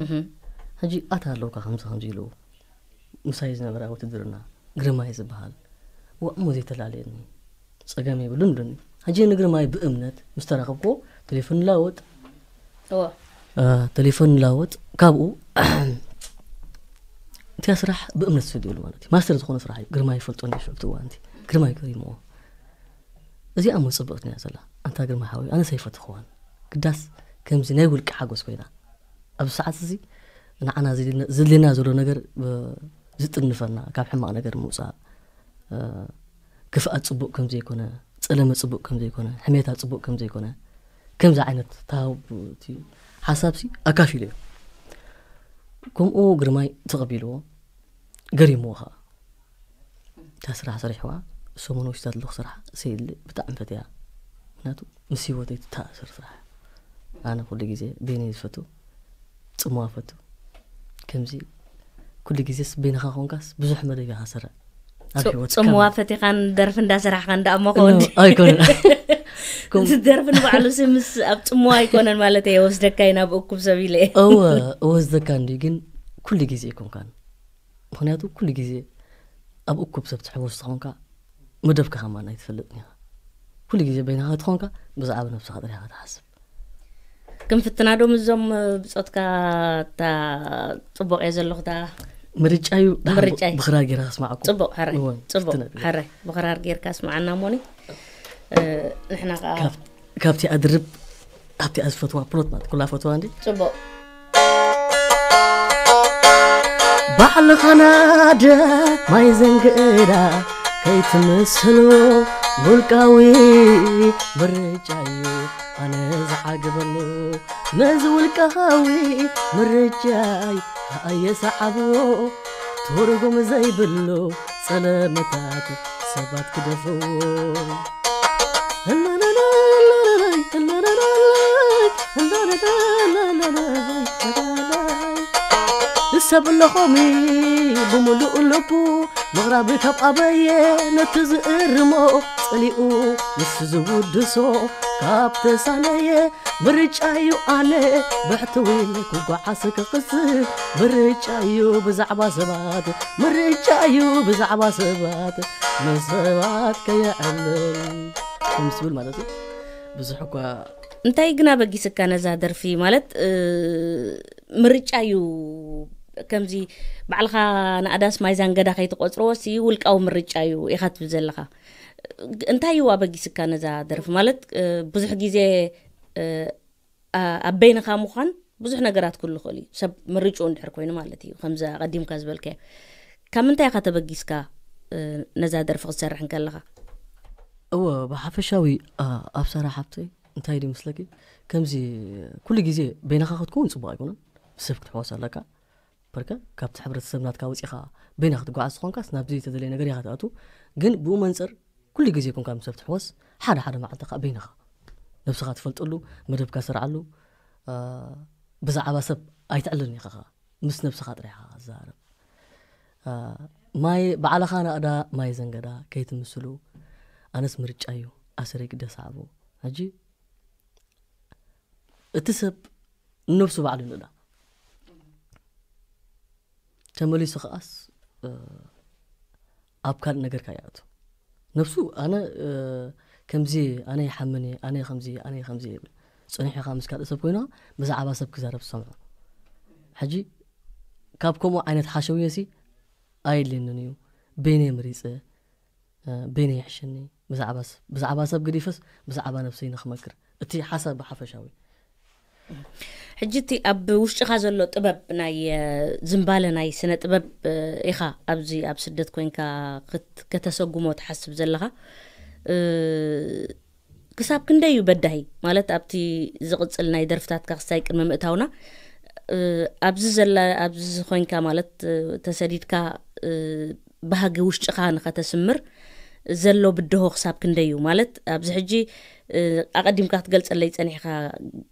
ሕጂ ኣታ ኣለውካ ከምዚ ከምዚ ኢሉ ምሳይ ዝነበረ ውትድርና ግርማይ ዝበሃል ዋእሞ ዘይተላለየኒ ጸገም የብሉን ብሉኒ ሕጂ ንግርማይ ብእምነት ምስ ተራኸብኩዎ ቴሌፎን ንላወጥ ቴሌፎን ንላወጥ ካብኡ እቲያ ስራሕ ብእምነት ዝሰድየሉ ማለት እዩ። ማስተር ዝኾነ ስራሕ እዩ። ግርማይ ይፈልጦ እንዲ ሽዑ እቲ እዋን እቲ። ግርማይ ገሪምዎ። እዚኣ እሞ ጽብቕቲ እያ ዘላ። ኣንታ ግርማይ ሓወይ፣ ኣነስ ኣይፈትኽዋን። ግዳስ ከምዚ ናይ ውልቂ ሓጎስ ኮይና። ኣብዚ ሰዓት እዚ ንዓና ዘድልየና፣ ዘድልየና ዘሎ ነገር፣ እ፣ ዝጥንፈና፣ ካብ ሕማቕ ነገር ምውጻእ፣ እ፣ ክፍኣት ጽቡቕ ከም ዘይኮነ፣ ጸለመ ጽቡቕ ከም ዘይኮነ፣ ሕሜታ ጽቡቕ ከም ዘይኮነ፣ ከምዚ ዓይነት ተሃውቲ ሓሳብሲ ኣካፊሉ እዩ። ከምኡ ግርማይ ተቐቢልዎ፣ ገሪምዎ ኸኣ። እታ ስራሕ ሰሪሕዋ፣ ሰሙን ወሲዳ ዘለኹ ስራሕ፣ ሰይሊ ብጣዕሚ ፈትያ። ምኽንያቱ ምስ ህይወተይ ትተኣሳሰር ስራሕ። ኣነ ኩሉ ግዜ በይነይ ዝፈቱ፣ ጽምዋ ፈቱ። ከምዚ ኩሉ ግዜስ በይንኻ ኮንካስ ብዙሕ መደብ ኢኻ ትሰርዕ ኣብ ጽ-፣ ህይወትካ ጽምዋ ማለት። ፈቲኻን ደርፊ እንዳሰራሕኻን ደኣ እሞ ኖ፣ ከወንዲ። ኣይኮነን። ከም ደርፊ ንባዕሉ ሲ ምስ ኣብ ጽምዋ ኣይኮነን ማለት እየ፣ ወስደካ ኢና ብእኩብ ሰብ ኢለ እየ። እወ፣ እወስደካ እንዲ፣ ግን ኩሉ ግዜ ኣይኮንካን። ምኽንያቱ ኩሉ ግዜ ኣብ እኩብ ሰብ ትሕወስ ተኾንካ፣ መደብካ ከማን ኣይትፈልጥን ኢኻ። ኩሉ ግዜ በይንኻ ትኾንካ፣ ብዛዕባ ነብስኻ ጥራሕ ኢኻ ትሓስብ። ክንፍትና ዶ ምስዞም ብጾትካ? እታ ጽቡቕ እየ ዘለኹ፣ እታ ምርጫ እዩ። ደሓን ምርጫ እዩ። ብኽራር ጌርካ ኣስማዓኩም። ጽቡቕ፣ ሕራይ፣ እወ፣ ጽቡቕ፣ ፍትና ቢለ። ሕራይ፣ ብኽራር ጌርካ ኣስማዓና እሞኒ። እ፣ ንሕና ከኣ ካብ-፣ ካብቲ ኣድርብ፣ ኣብቲ ኣዝፈትዋ ፕሎት ማለት ኩላ ፈትዋ እንዲ? ጽቡቕ። ባዕልኻ ናደ ማይ ዘንግእዳ ከይትምስሉ፣ ውልቃዊ ምርጫ እዩ ኣነ ዝዓግበሉ። ነዚ ውልቃዊ ምርጫይ ኣየሰዓብዎ፣ ትርጉም ዘይብሉ ጸለመታት ሰባት ክደፍዎ። ሰብ ኣለኹም ብምሉእ ልቡ ምቕራብ ካብ ኣበየ፣ ነቲ ዝእርሞ ጸሊኡ ንሱ ዝውድሶ ካብ ተሳነየ፣ ምርጫዩ ኣነ ብሕትዊ ክጓዓዝ ክቕጽል፣ ምርጫዩ ብዛዕባ ሰባት፣ ምርጫዩ ብዛዕባ ሰባት፣ ንሰባት ከየዕልል። ከም ዝብል ማለት እዩ። ብዙሕ እኳ እንታይ ግን ኣበጊስካ ነዛ ደርፊ? ማለት፣ እ፣ ምርጫ እዩ። ከምዚ ባዕልኻ ንኣዳስ ማይ ዛንገዳ ከይትቆጽርዎ ሲ ውልቃዊ ምርጫ እዩ ኢኻ ትብል ዘለኻ። እንታይ እዩ ኣበጊስካ ነዛ ደርፊ? ማለት፣ እ፣ ብዙሕ ግዜ፣ እ፣ ኣ-፣ ኣብ በይንኻ ምዃን ብዙሕ ነገራት ክህሉ ይኽእል እዩ። ሰብ ምርጫኡ እንድሕር ኮይኑ ማለት እዩ። ከምዚ ኣቐዲምካ ዝበልካዮ። ካብ ምንታይ ኢኻ ተበጊስካ፣ እ፣ ነዛ ደርፊ ክትሰርሕ እንከለኻ? እወ፣ ብሓፈሻዊ፣ ኣ-፣ ኣብ ሰራሕ ሃብተይ እንታይ ድዩ መስለኪ? ከምዚ ኩሉ ግዜ በይንኻ ክትከውን ጽቡቕ ኣይኮነን። ሰብ ክትሕወስ ኣለካ። በርከ ካብቲ ሕብረተሰብ ናትካ ወጺኻ በይንኻ ክትጓዓዝ ዝኾንካስ ናብ ዘይተደለየ ነገር ኢኻ ትኣቱ። ግን ብኡ መንጽር ኩሉ ግዜ ኮንካ ምስ ሰብ ትሕወስ፣ ሓደ ሓደ መዓልቲ ከኣ በይንኻ ነብስኻ ትፈልጠሉ፣ መደብካ ትሰርዓሉ፣ ኣ፣ ብዛዕባ ሰብ ኣይትዕልልን ኢኻ ኸኣ። ምስ ነብስኻ ጥራሕ ኢኻ ትዛረብ። ኣ፣ ማይ ባዕልኻ ናእዳ ማይ ዘንገዳ ከይትምስሉ፣ ኣነስ ምርጫ እዩ ኣሰረይ ግደ ሰዓቦ። ሕጂ እቲ ሰብ ንነብሱ ባዕሉ ንእዳ። ተመሊሱ ከኣስ፣ እ፣ ኣብ ካልእ ነገር ከኣ ይኣቱ። ነብሱ ኣነ፣ እ፣ ከምዚ፣ ኣነ ይሓምን እየ፣ ኣነ ከምዚ፣ ኣነ ከምዚ ይብል። ጸኒሕካ ምስ ካልእ ሰብ ኮይንኻ ብዛዕባ ሰብ ክዛረብ ትሰምዖ። ሕጂ ካብ ከምኡ ዓይነት ሓሸውየሲ ኣየድልየንን እዩ። በይነይ መሪጸ፣ እ፣ በይነይ ይሕሸኒ። ብዛዕባ ስ-፣ ብዛዕባ ሰብ ገዲፈስ ብዛዕባ ነብሰይ ንኽመክር። እቲ ሓሳብ ብሓፈሻዊ። ሕጂ እቲ ኣብ ውሽጥኻ ዘሎ ጥበብ ናይ፣ እ፣ ዝምባለ ናይ ስነ ጥበብ፣ እ፣ ኢኻ ኣብዚ ኣብ ስደት ኮይንካ ክት-፣ ከተሰጉሞ ትሓስብ ዘለኻ። እ፣ ክሳብ ክንደይ እዩ በዳሂ? ማለት ኣብቲ ዝቕጽል ናይ ደርፍታትካ ክሳይ ቅድሚ ምእታውና፣ እ፣ ኣብዚ ዘላ፣ ኣብዚ ኮይንካ ማለት፣ እ፣ ተሰዲድካ፣ እ፣ ባህጊ ውሽጥኻ ንኸተስምር ዘሎ ብድሆ ክሳብ ክንደይ እዩ? ማለት ኣብዚ ሕጂ፣ እ፣ ኣቐዲምካ ክትገልጸለይ ጸኒሕካ፣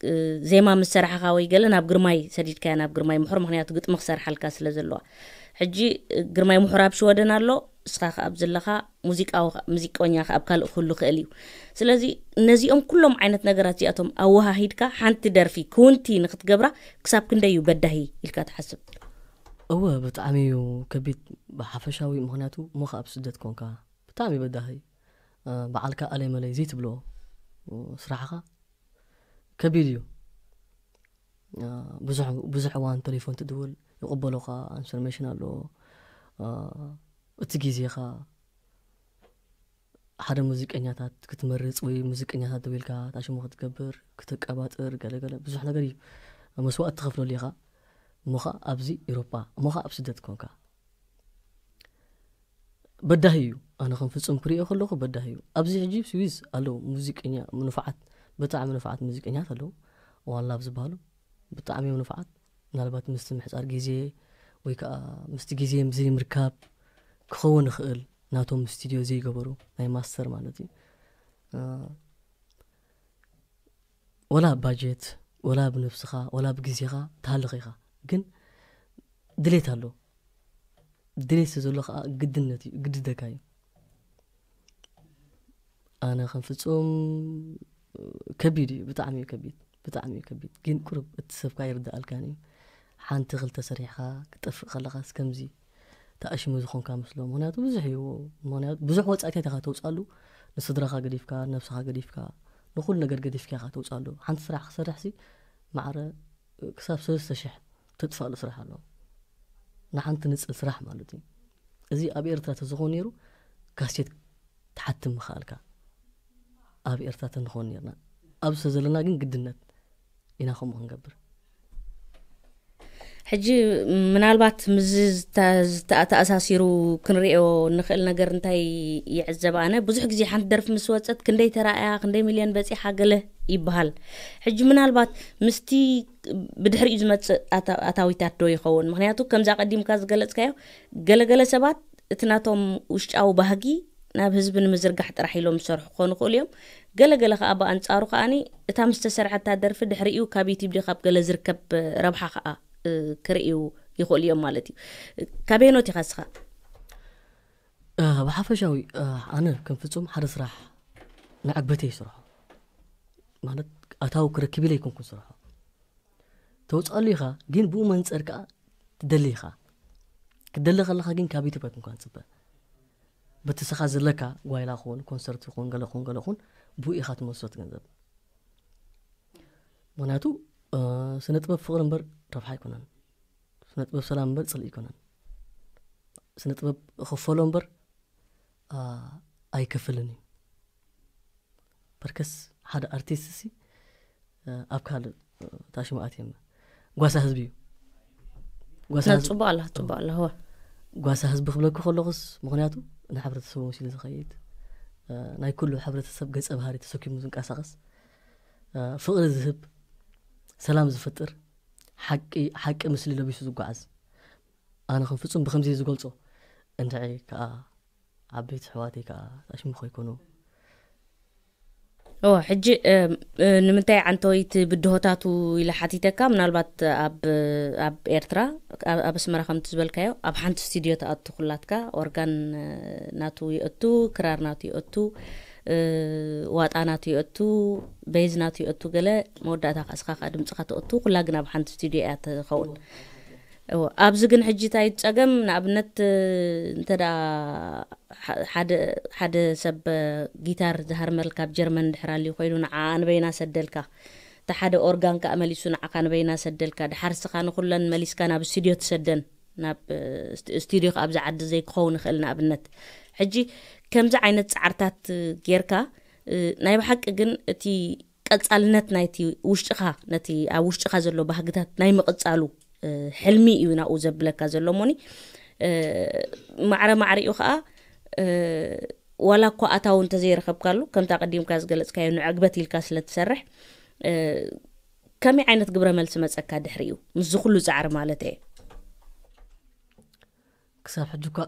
እ፣ ዜማ ምስ ሰራሕኻ ወይ ገለ ናብ ግርማይ ሰዲድካያ፣ ናብ ግርማይ ምሕሩ፣ ምኽንያቱ ግጥሚ ክሰርሓልካ ስለ ዘለዋ። ሕጂ፣ እ፣ ግርማይ ምሕሩ ኣብ ሽወደን ኣሎ፣ እስኻ ከኣ ኣብ ዘለኻ ሙዚቃዊ ከ-፣ ሙዚቀኛ ከኣ ኣብ ካልእ ክህሉ ክእል እዩ። ስለዚ ነዚኦም ኩሎም ዓይነት ነገራት እዚኣቶም ኣወሃሂድካ ሓንቲ ደርፊ ክውንቲ ንክትገብራ ክሳብ ክንደይ እዩ በዳሂ ኢልካ ትሓስብ? እወ፣ ብጣዕሚ እዩ ከቢድ ብሓፈሻዊ፣ ምኽንያቱ እሞ ከኣ ኣብ ስደት ኮንካ ብጣዕሚ እዩ በዳሂ። እ፣ በዓልካ ኣለይ መለይ ዘይትብሎ፣ እ፣ ስራሕኻ ከቢድ እዩ። እ፣ ብዙሕ፣ ብዙሕ እዋን ቴሌፎን ትድውል፣ ይቕበሉኻ፣ ኢንፎርሜሽን ኣለዎ። አ፣ እቲ ግዜኻ ሓደ ሙዚቀኛታት ክትመርጽ ወይ ሙዚቀኛታት ደው ኢልካ ታሽሙ ክትገብር፣ ክተቀባጥር፣ ገለገለ ብዙሕ ነገር እዩ መስዋእቲ ትኸፍለሉ ኢኻ። እሞ ኸኣ ኣብዚ ኤውሮጳ፣ እሞ ኸኣ ኣብ ስደት ኮንካ በዳሂ እዩ። ኣነ ከም ፍጹም ክሪኦ ከለኹ በዳሂ እዩ። ኣብዚ ሕጂ ስዊዝ ኣለዉ ሙዚቀኛ ንፉዓት፣ ብጣዕሚ ንፉዓት ሙዚቀኛታት ኣለዉ። ዋን ላቭ ዝበሃሉ ብጣዕሚ እዮም ንፉዓት። ምናልባት ምስቲ ምሕጻር ግዜ ወይ ከኣ ምስቲ ግዜ ዘይምርካብ ክኸውን ይኽእል፣ ናቶም ስቱድዮ ዘይገበሩ፣ ናይ ማስተር ማለት እዩ። እ፣ ወላ ባጀት፣ ወላ ብነብስኻ፣ ወላ ብግዜኻ ትሃልኽ ኢኻ። ግን ድሌት ኣሎ። ድሌት ስለ ዘሎ ከኣ ግድነት እዩ፣ ግድደካ እዩ። ኣነ ከም ፍጹም ከቢድ እዩ፣ ብጣዕሚ እዩ ከቢድ፣ ብጣዕሚ እዩ ከቢድ። ግን ቁሩብ እቲ ሰብካ ይርድኣልካን እዩ። ሓንቲ ክልተ ሰሪሕኻ ክጠፍእ ከለኻስ ከምዚ ተኣሽሙ ዝኾንካ መስሎ። ምኽንያቱ ብዙሕ እዩ፣ ምኽንያቱ ብዙሕ ወጻኢታት ኢኻ ተውጽኣሉ፣ ንስድራኻ ገዲፍካ፣ ነብስኻ ገዲፍካ፣ ንኹሉ ነገር ገዲፍካ ኢኻ ተውጽኣሉ። ሓንቲ ስራሕ ክሰርሕሲ ማዕረ ክሳብ ሰለስተ ሽሕ ተጥፋእሉ ስራሕ ኣሎ። ንሓንቲ ንጽል ስራሕ ማለት እዩ። እዚ ኣብ ኤርትራ ተዝኾን ነይሩ ካሴት ትሓትም ምኽኣልካ። ኣብ ኤርትራ ተንኾን ነይርና። ኣብዚ ስለ ዘለና ግን ግድነት ኢና ከምኡ ክንገብር። ሕጂ ምናልባት ምስዚ ዝተ-፣ ዝተ-፣ ተኣሳሲሩ ክንሪኦ ንኽእል ነገር እንታይ ይዕዘብ ኣነ? ብዙሕ ግዜ ሓንቲ ደርፊ ምስ ወጸት ክንደይ ተራእያ፣ ክንደይ ሚልዮን በጺሓ ገለ ይበሃል። ሕጂ ምናልባት ምስቲ ብድሕሪኡ ዝመጽእ ኣታ-፣ ኣታዊታት ዶ ይኸውን? ምኽንያቱ ከምዛ ቀዲምካ ዝገለጽካዮ ገለገለ ሰባት እቲ ናቶም ውሽጣዊ ባህጊ ናብ ህዝቢ ንምዝርጋሕ ጥራሕ ኢሎም ዝሰርሑ ክኾኑ ይኽእሉ እዮም። ገለገለ ከኣ ብኣንጻሩ ከኣኒ እታ ምስ ተሰርሐታ ደርፊ ድሕሪኡ ካብ ዩቲብ ድዩ ካብ ገለ ዝርከብ ረብሓ ከኣ፣ እ፣ ክርእዩ ይኽእሉ እዮም ማለት እዩ። ካበየኖት ኢኻ እስኻ? እ፣ ብሓፈሻዊ፣ እ፣ ኣነ ከም ፍጹም ሓደ ስራሕ ንዕግበተይ ይሰርሖ። ማለት ኣታዊ ክረክብ ኢለ ኣይኮንኩን ዝሰርሖ። ተውጽኣሉ ኢኻ፣ ግን ብኡ መንጸር ከኣ ትደሊ ኢኻ። ክትደሊ ከለኻ ግን ካብ ዩቲብ ኣይኮንካን ትጽበ። በቲ ስኻ ዘለካ ጓይላ ኹን፣ ኮንሰርት ይኹን፣ ገለ ኹን፣ ገለ ኹን፣ ብኡ ኢኻ ትመልሶ እቲ ገንዘብ። ምኽንያቱ፣ እ፣ ስነ ጥበብ ፍቕሪ እምበር ረብሓ ኣይኮነን። ስነ ጥበብ ሰላም እምበር ጽልኢ ኣይኮነን። ስነ ጥበብ እኸፈሎ እምበር፣ እ፣ ኣይከፍልን እዩ። በርከስ ሓደ ኣርቲስት ሲ፣ እ፣ ኣብ ካልእ፣ እ፣ ታሽሙ ኣትየም ጓሳ ህዝቢ እዩ። ጓሳ ህዝቢ ጽቡቕ ኣላ፣ ጽቡቕ ኣላ፣ እወ። ጓሳ ህዝቢ ክብለኩ ከለኹስ፣ ምኽንያቱ ንሕብረተሰቡ መሲሉ ዝኸይድ፣ እ፣ ናይ ኩሉ ሕብረተሰብ ገጸ ባህሪ ተሰኪሙ ዝንቀሳቐስ፣ እ፣ ፍቕሪ ዝህብ፣ ሰላም ዝፈጥር፣ ሓቂ፣ ሓቂ ምስሊ ለቢሱ ዝጓዓዝ። ኣነ ከም ፍጹም ብኸምዚ ዝገልጾ። እንድዒ ከኣ ዓበይቲ ኣሕዋተይ ከኣ ታሽሙ ከይኮኑ። እወ፣ ሕጂ፣ እ፣ እ፣ ንምንታይ ዓንተወይቲ ብድሆታቱ ኢለ ሓቲተካ፣ ምናልባት ኣብ፣ ኣብ ኤርትራ፣ ኣብ፣ ኣብ ኣስመራ ከምቲ ዝበልካዮ፣ ኣብ ሓንቲ ስቱድዮ ትኣቱ ኩላትካ፣ ኦርጋን፣ እ፣ ናቱ ይእቱ፣ ክራር ናቱ ይእቱ፣ እ፣ ዋጣ ናቱ ይእቱ፣ ቤዝ ናቱ ይእቱ፣ ገለ መወዳእታ ከኣ እስኻ ከኣ ድምጽኻ ትእቱ፣ ኩላ ግን ኣብ ሓንቲ ስቱድዮ እያ ትኸውን። እወ፣ ኣብዚ ግን ሕጂ እንታይ ጸገም፣ ንኣብነት፣ እንተ ደኣ ሓ-፣ ሓደ፣ ሓደ ሰብ ጊታር ዝሃርመልካ ኣብ ጀርመን እንድሕር ኣልዩ ኮይኑ፣ ንዓ ንበይና ሰደልካ። እቲ ሓደ ኦርጋን ከኣ መሊሱ ንዓኻ ንበይና ሰደልካ። ድሓር እስኻ ንኹለን መሊስካ ናብ ስቱድዮ ትሰደን። ናብ፣ ስት-፣ ስቱድዮ ከኣ ኣብዚ ዓዲ ዘይክኸውን ይኽእል ንኣብነት። ሕጂ ከምዚ ዓይነት ጻዕርታት ጌርካ፣ እ፣ ናይ ብሓቂ ግን እቲ ቀጻልነት ናይቲ ውሽጥኻ፣ ነቲ ኣብ ውሽጥኻ ዘሎ ባህግታት ናይ ምቕጻሉ፣ እ፣ ሕልሚ እዩ ናብኡ ዘብለካ ዘሎ እሞኒ፣ እ፣ ማዕረ ማዕሪኡ ኸኣ፣ እ፣ ዋላ እኳ ኣታዊ እንተዘይረኸብካሉ፣ ከምታ ቀዲምካ ዝገለጽካዮ ንዕግበት ኢልካ ስለ ትሰርሕ፣ እ፣ ከመይ ዓይነት ግብረ መልሲ መጸካ ድሕሪኡ? ምስዚ ኩሉ ጻዕሪ ማለት እየ። ክሳብ ሕጂ እኳ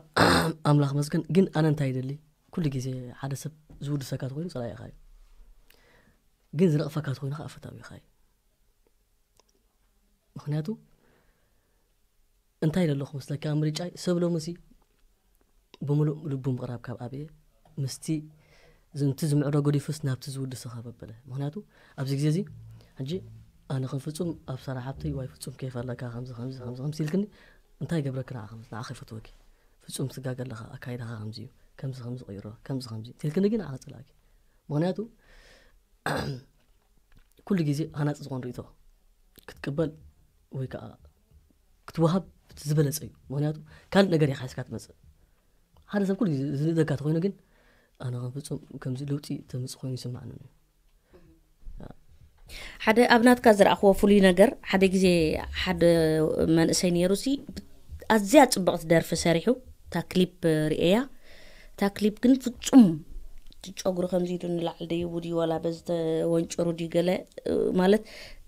ኣምላኽ መስገን፣ ግን ኣነ እንታይ ይደሊ? ኩሉ ግዜ ሓደ ሰብ ዝውድሰካ ተኾይኑ ጸላኢኻ እዩ። ግን ዝነቕፈካ ተኾይኑ ኸዓ ፈታዊኻ እዩ። ምኽንያቱ እንታይ ኢለ ኣለኹ መስለካ? ምርጫይ ሰብ ሎምሲ ብምሉእ ልቡ ምቕራብ ካብ ኣብየ፣ ምስቲ ዝ-፣ እቲ ዝምዕዶ ገዲፉስ ናብቲ ዝውድሰ ካብ ኣበለ። ምኽንያቱ ኣብዚ ግዜ እዚ ሕጂ ኣነ ከም ፍጹም ኣብ ሳራ ሓብተይ ዋይ ፍጹም ኬፍ ኣለካ፣ ከምዚ፣ ከምዚ፣ ከምዚ፣ ከምዚ ኢልክኒ፣ እንታይ ይገብረኪ ንዓ? ከምዚ ንዓኺ ይፈትወኪ። ፍጹም ትጋገ ኣለኻ፣ ኣካይዳኻ ከምዚ እዩ፣ ከምዚ፣ ከምዚ ቀይሮ፣ ከምዚ፣ ከምዚ ኢልክኒ ግን ንዓኺ ጸላእኪ። ምኽንያቱ ኩሉ ግዜ ሃናጺ ዝኾን ርእይቶ ክትቅበል ወይ ከኣ ክትወሃብ ዝበለጸ እዩ። ምኽንያቱ ካልእ ነገር ኢኻ ሒዝካ ትመጽእ። ሓደ ሰብ ኩሉ ግዜ ዝንእደካ ተኾይኑ ግን ኣነ ከም ፍጹም ከምዚ ለውጢ ተምጽእ ኮይኑ ይስምዓኒ እዩ። ሓደ ኣብ ናትካ ዝረኣኽዎ ፍሉይ ነገር፣ ሓደ ግዜ ሓደ መንእሰይ ነይሩ ሲ፣ ኣዝያ ጽብቕቲ ደርፊ ሰሪሑ፣ እታ ክሊፕ ርእያ። እታ ክሊፕ ግን ፍጹም፣ እቲ ጨጉሩ ከምዚ ኢሉ ንላዕሊ ደይቡ ድዩ፣ ዋላ በዚ ተወንጭሩ ድዩ፣ ገለ፣ ማለት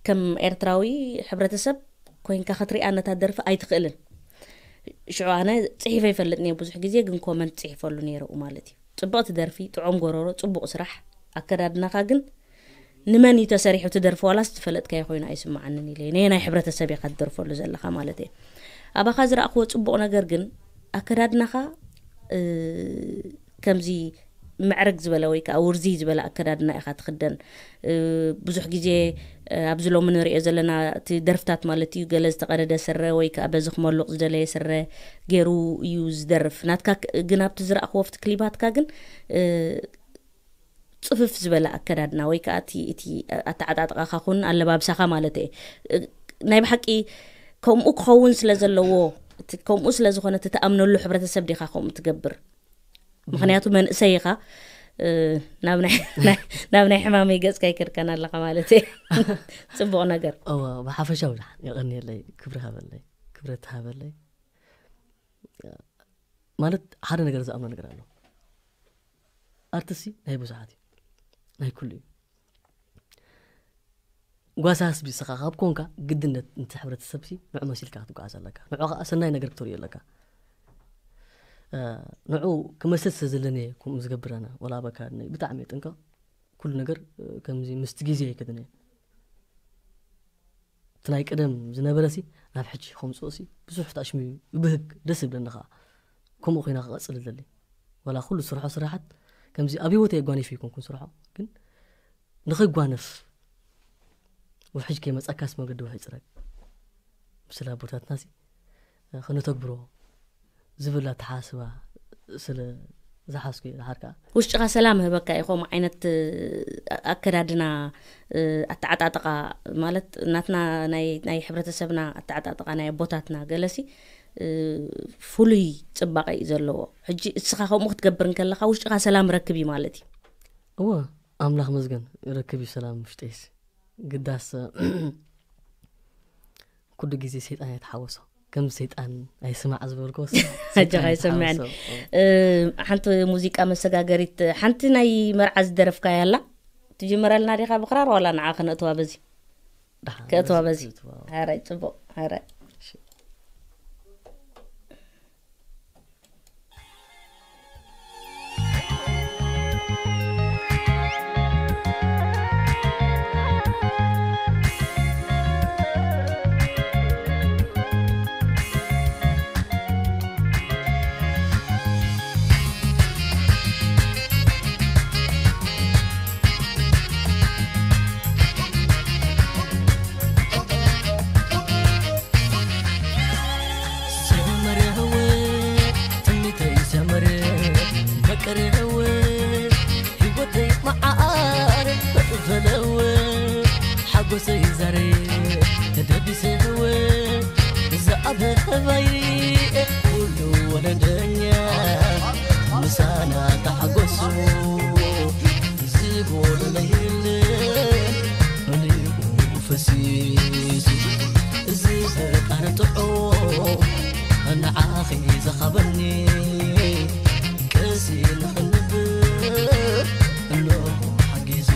ከም ኤርትራዊ ሕብረተሰብ ኮይንካ ክትሪኣ ነታ ደርፊ ኣይትኽእልን። ሽዑ ኣነ ጽሒፈ ይፈልጥ ነየ ብዙሕ ግዜ፣ ግን ኮመንት ጽሒፈሉ ነይረ ማለት እዩ። ጽብቕቲ ደርፊ፣ ጥዑም ጎረሮ፣ ጽቡቕ ስራሕ፣ ኣከዳድናኻ ግን ንመን እዩ ተሰሪሑ እቲ ደርፊ፣ ዋላስ ዝፈለጥካዮ ኮይኑ ኣይስምዓንን ኢለ። ነየናይ ሕብረተሰብ ኢኻ ትደርፈሉ ዘለኻ ማለት እየ። ኣባኻ ዝረኣኽዎ ጽቡቕ ነገር ግን ኣከዳድናኻ፣ እ፣ ከምዚ ምዕርግ ዝበለ ወይ ከዓ ውርዝይ ዝበለ ኣከዳድና ኢኻ ትኽደን። እ፣ ብዙሕ ግዜ፣ እ፣ ኣብዚ ሎሚ ንሪኦ ዘለና እቲ ደርፍታት ማለት እዩ፣ ገለ ዝተቐደደ ስረ ወይ ከዓ በዚ ክመሉቕ ዝደለየ ስረ ገይሩ እዩ ዝደርፍ። ናትካ ክ-፣ ግን ኣብቲ ዝረኣኽዎ ኣብቲ ክሊባትካ ግን፣ እ፣ ጽፍፍ ዝበለ ኣከዳድና ወይ ከዓ እቲ፣ እቲ ኣተዓጣጥቓኻ ኹን ኣለባብሳኻ ማለት እየ። እ፣ ናይ ብሓቂ ከምኡ ክኸውን ስለ ዘለዎ፣ እቲ ከምኡ ስለ ዝኾነ እቲ ትኣምነሉ ሕብረተሰብ ዲኻ ከምኡ ትገብር? ምኽንያቱ መንእሰይ ኢኻ፣ እ፣ ናብ ናይ፣ ናይ፣ ናብ ናይ ሕማመይ ገጽካ ይከድካን ኣለኻ ማለት እየ። ጽቡቕ ነገር። እወ፣ ብሓፈሻ ብዙሕ የቐንየለይ፣ ክብሪ ሃበለይ፣ ክብረት ሃበለይ። ማለት ሓደ ነገር ዝኣምኖ ነገር ኣሎ። ኣርትሲ ናይ ብዙሓት እዩ፣ ናይ ኩሉ እዩ። ጓሳ ህዝቢ ንስኻ ካብ ኮንካ ግድነት ነቲ ሕብረተሰብ ሲ ንዑ መሲልካ ክትጓዓዝ ኣለካ። ንዑ ከዓ ሰናይ ነገር ክትርእዮ ኣለካ። እ፣ ንዑ ክመስል ስለ ዘለኒ እየ ከምኡ ዝገብር ኣነ። ወላ ኣበካ ብጣዕሚ እየ ጥንቀቕ። ኩሉ ነገር፣ እ፣ ከምዚ ምስቲ ግዜ ኣይከድን እየ። እቲ ናይ ቀደም ዝነበረ ሲ ናብ ሕጂ ከምፅኦ ሲ ብዙሕ ታሽሚ ይብህግ፣ ደስ ይብለኒ ከዓ። ከምኡ ኮይና ክቐፅል ዝደሊ። ዋላ ኩሉ ስርሖ ስራሓት ከምዚ ኣብ ህይወት የጓኒፍ ይኮንኩን ስርሖ፣ ግን ንኸይጓነፍ ውሕጅ ከይመፃካስ መገዲ ውሕጅ ፅረግ። ምስላ ኣቦታትና ሲ፣ እ፣ ክነተግብሮ ዝብል ኣተሓሳስባ ስለ ዝሓዝኩ እየ። ድሓር ከዓ ውሽጥኻ ሰላም ህበካ እዩ። ከምኡ ዓይነት፣ እ፣ ኣከዳድና፣ እ፣ ኣተዓጣጥቓ ማለት ናትና ናይ፣ ናይ ሕብረተሰብና ኣተዓጣጥቓ ናይ ኣቦታትና ገለሲ፣ እ፣ ፍሉይ ጽባቐ እዩ ዘለዎ። ሕጂ እስኻ ከምኡ ክትገብር እንከለኻ ውሽጥኻ ሰላም ረክብ እዩ ማለት እዩ። እወ፣ ኣምላኽ መስገን ረክብ እዩ ሰላም ውሽጠይስ። ግዳስ ኩሉ ግዜ ሰይጣን ኣይተሓወሶ። ከም ሰይጣን ኣይስማዕ ዝበልኮ ኣጃኻ ኣይሰምዐን። ሓንቲ ሙዚቃ መሰጋገሪት፣ ሓንቲ ናይ መርዓ ዝደረፍካያ ኣላ ትጅምረልና ዲኻ ብክራር ዋላ ንዓ ክነእትዋ በዚ? ከእትዋ በዚ። ሕራይ ጽቡቕ፣ ሕራይ። ሰመረ ህወ ትምኒተይ ሰመረ መቀረ ህወ ህይወተይ መዓር በለወ ሓጎሰይ ዛሬ ተደቢሰ ህወ ዝኣበ ህባይ ኩሉ ወለደኛ ምሳና ተሓጎሱ ዝጎደለ የለን መሊኡ ፈሲሱ እዚ ፈጣሪ ጥዑም ንዓኺ ዝሃበኒ ቀሲነ ክንብር እንሆ ሓጊዙ።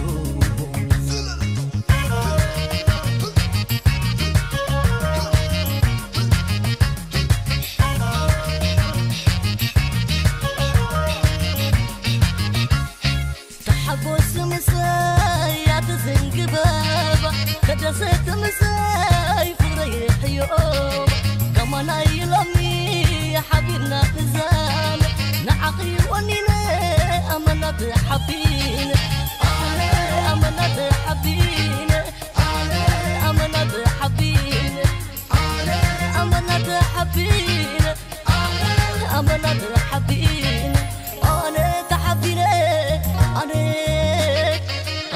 ተሓጎስ ምሰይ ኣትዝንግበባ ተደሰት ምሰይ ፍቕረይ ሕዮባ ከማናይ ሎሚ ሓቢርና ንዛነ ንዓኺ ወኒነ ኣመና ተሓቢነ ኣነ ኣመና ተሓቢነ ኣነ ኣመና ተሓቢነ ኣነ ኣመና ተሓቢነ ኣነ ኣመና ተሓቢነ ኣነ ተሓቢነ ኣነ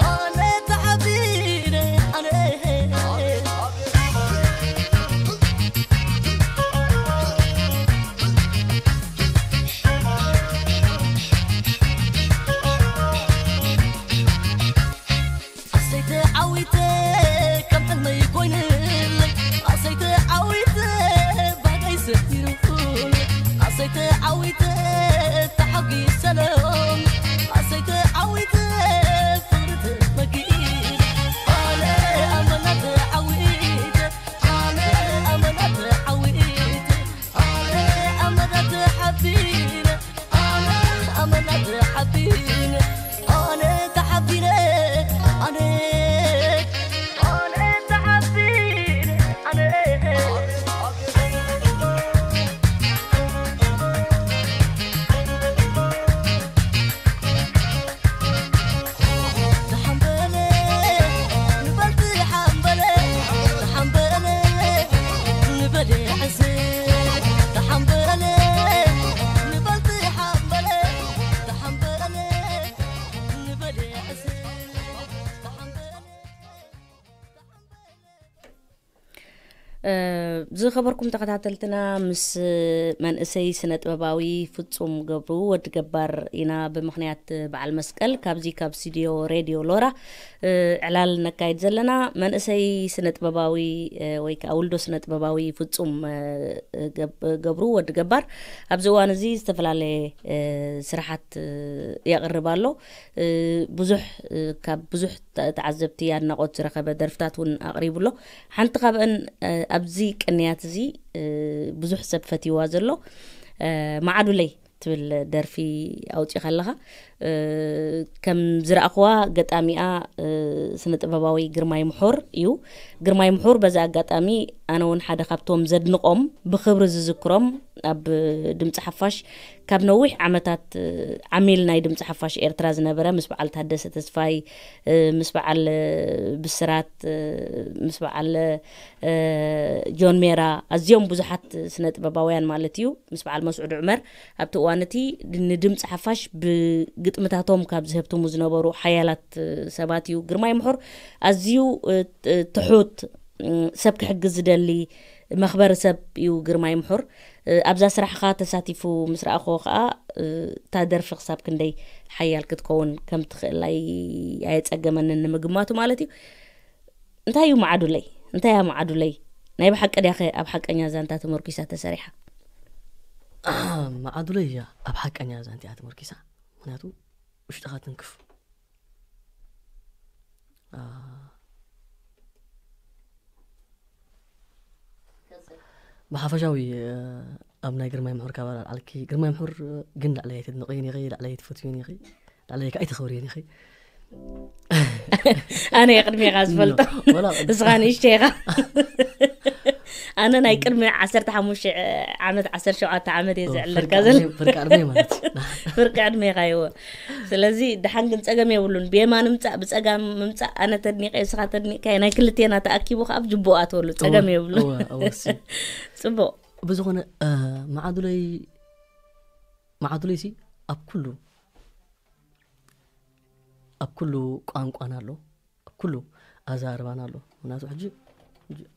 ኣነ ተሓቢነ ኣነ ኣሰይ ተዓዊተ ፍቕሪ ተመኪት ኣነ ኣመና ተዓዊተ ኣነ ኣመና ተዓዊተ ኣነ ኣመና ተሓቢነ ኣነ ኣመና ተሓቢነ ኣነ ተሓቢነ ኣነ ኣነ ተሓቢነ ኣነ ዝኸበርኩም ተኸታተልትና፣ ምስ መንእሰይ ስነ ጥበባዊ ፍጹም ገብሩ ወዲ ገባር ኢና ብምኽንያት በዓል መስቀል ካብዚ ካብ ስቱዲዮ ሬድዮ ሎራ ዕላል ነካይድ ዘለና። መንእሰይ ስነ ጥበባዊ ወይ ከዓ ውልዶ ስነ ጥበባዊ ፍጹም ገብሩ ወዲ ገባር ኣብዚ እዋን እዚ ዝተፈላለየ ስራሓት የቕርብ ኣሎ። ብዙሕ ካብ ብዙሕ ተዓዘብቲ ኣድናቖት ዝረኸበ ደርፍታት እውን ኣቕሪቡ ኣሎ። ሓንቲ ካብአን ኣብዚ ቅንያት እዚ ብዙሕ ሰብ ፈትይዋ ዘሎ ማዕዱለይ ትብል ደርፊ ኣውፂኻ ኣለኻ። ከም ዝረኣኽዋ ገጣሚኣ ስነ ጥበባዊ ግርማይ ምሑር እዩ። ግርማይ ምሑር በዚ ኣጋጣሚ ኣነ እውን ሓደ ካብቶም ዘድንቖም ብኽብሪ ዝዝክሮም ኣብ ድምፂ ሓፋሽ ካብ ነዊሕ ዓመታት ዓሚል ናይ ድምፂ ሓፋሽ ኤርትራ ዝነበረ ምስ በዓል ታደሰ ተስፋይ ምስ በዓል ብስራት ምስ በዓል ጆን ሜራ ኣዝዮም ብዙሓት ስነ ጥበባውያን ማለት እዩ ምስ በዓል መስዑድ ዑመር ኣብቲ እዋን እቲ ንድምፂ ሓፋሽ ብግጥምታቶም ካብ ዝህብትሙ ዝነበሩ ሓያላት ሰባት እዩ። ግርማይ ምሑር ኣዝዩ ትሑት ሰብ ክሕግዝ ዝደሊ መኽበሪ ሰብ እዩ ግርማይ ምሑር። ኣብዛ ስራሕኻ ተሳቲፉ ምስ ረኣኽዎ ከዓ እታ ደርፊ ክሳብ ክንደይ ሓያል ክትከውን ከም ትኽእል ኣየፀገመንን ንምግማቱ ማለት እዩ። እንታይ እዩ ማዓዱለይ? እንታይ እያ ማዓዱለይ? ናይ ብሓቂ ድያኸ ኣብ ሓቀኛ ዛንታ ተመርኪሳ ተሰሪሓ? ማዓዱለይ እያ ኣብ ሓቀኛ ዛንታ እያ ተመርኪሳ። ምክንያቱ ውሽጥኻ ትንክፍ። ብሓፈሻዊ ኣብ ናይ ግርማይ ምሑር ካብ ኣልዓልኪ ግርማይ ምሑር ግን ላዕለይ ኣይተድንቕዮን ኢኺ፣ ላዕለይ ኣይትፈትዮን ኢኺ፣ ላዕለይ ከዓ ኣይተኽብርዮን ኢኺ። ኣነ የቅድሜኻ ዝፈልጦ እስኻ ንእሽተይኻ ኣነ ናይ ቅድሚ ዓሰርተ ሓሙሽተ ዓመት ዓሰርተ ሸውዓተ ዓመት እየ ዝዕለካ ዘሎ ፍርቂ ዕድመይ ማለት እዩ። ፍርቂ ዕድሜኻ ይዎ ስለዚ ደሓን ግን ፀገም የብሉን ብየማን ምፃእ ብፀጋም ምምፃእ ኣነ ተድኒቀ እስኻ ተድኒቀ ናይ ክልቴና ተኣኪቡ ከዓ ጅቡኡ ኣተወሉ ፀገም የብሉን ፅቡቅ ብዝኾነ መዓዱለይ መዓዱለይ ሲ ኣብ ኩሉ ኣብ ኩሉ ቋንቋና ኣሎ ኣብ ኩሉ ኣዛርባና ኣሎ ምክንያቱ ሕጂ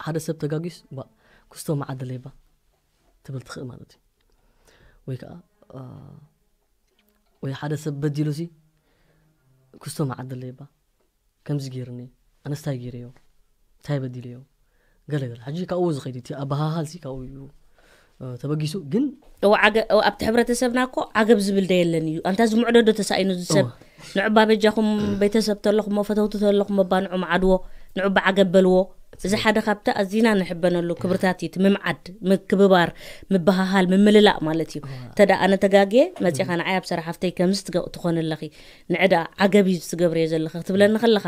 ሓደ ሰብ ተጋጊስ ባ ክስቶ መዓደለይ ባ ትብል ትኽእል ማለት እዩ ወይ ከዓ ወይ ሓደ ሰብ በዲሉ ሲ ክስቶ መዓደለይ ባ ከምዚ ገይርኒ ኣነስታይ ገይረዮ እንታይ በዲለዮ ገለገለ ሕጂ ካብኡ ዝኸይድ እቲ ኣበሃሃል ሲ ካብኡ እዩ ተበጊሱ ግን ኣብቲ ሕብረተሰብና እኮ ዓገብ ዝብል ዶ የለን እዩ ኣንታ ዝምዕዶ ዶ ተሳኢኑ ዝሰብ ንዑባ በጃኹም ቤተሰብ ተለኹሞ ፈተውቲ ተለኹሞ ባንዑ መዓድዎ ንዑባ ዓገብ በልዎ እዚ ሓደ ካብቲ ኣዚና ንሕበነሉ ክብርታት እዩ ምምዓድ ምክብባር ምበሃሃል ምምልላእ ማለት እዩ ተዳ ኣነ ተጋግየ መፂኻ ንዓይ ኣብ ሰራ ሓፍተይ ከምዚ ትኾኒ ኣለኺ ንዕዳ ዓገብ እዩ ትገብርዮ ዘለኺ ክትብለኒ ከለኻ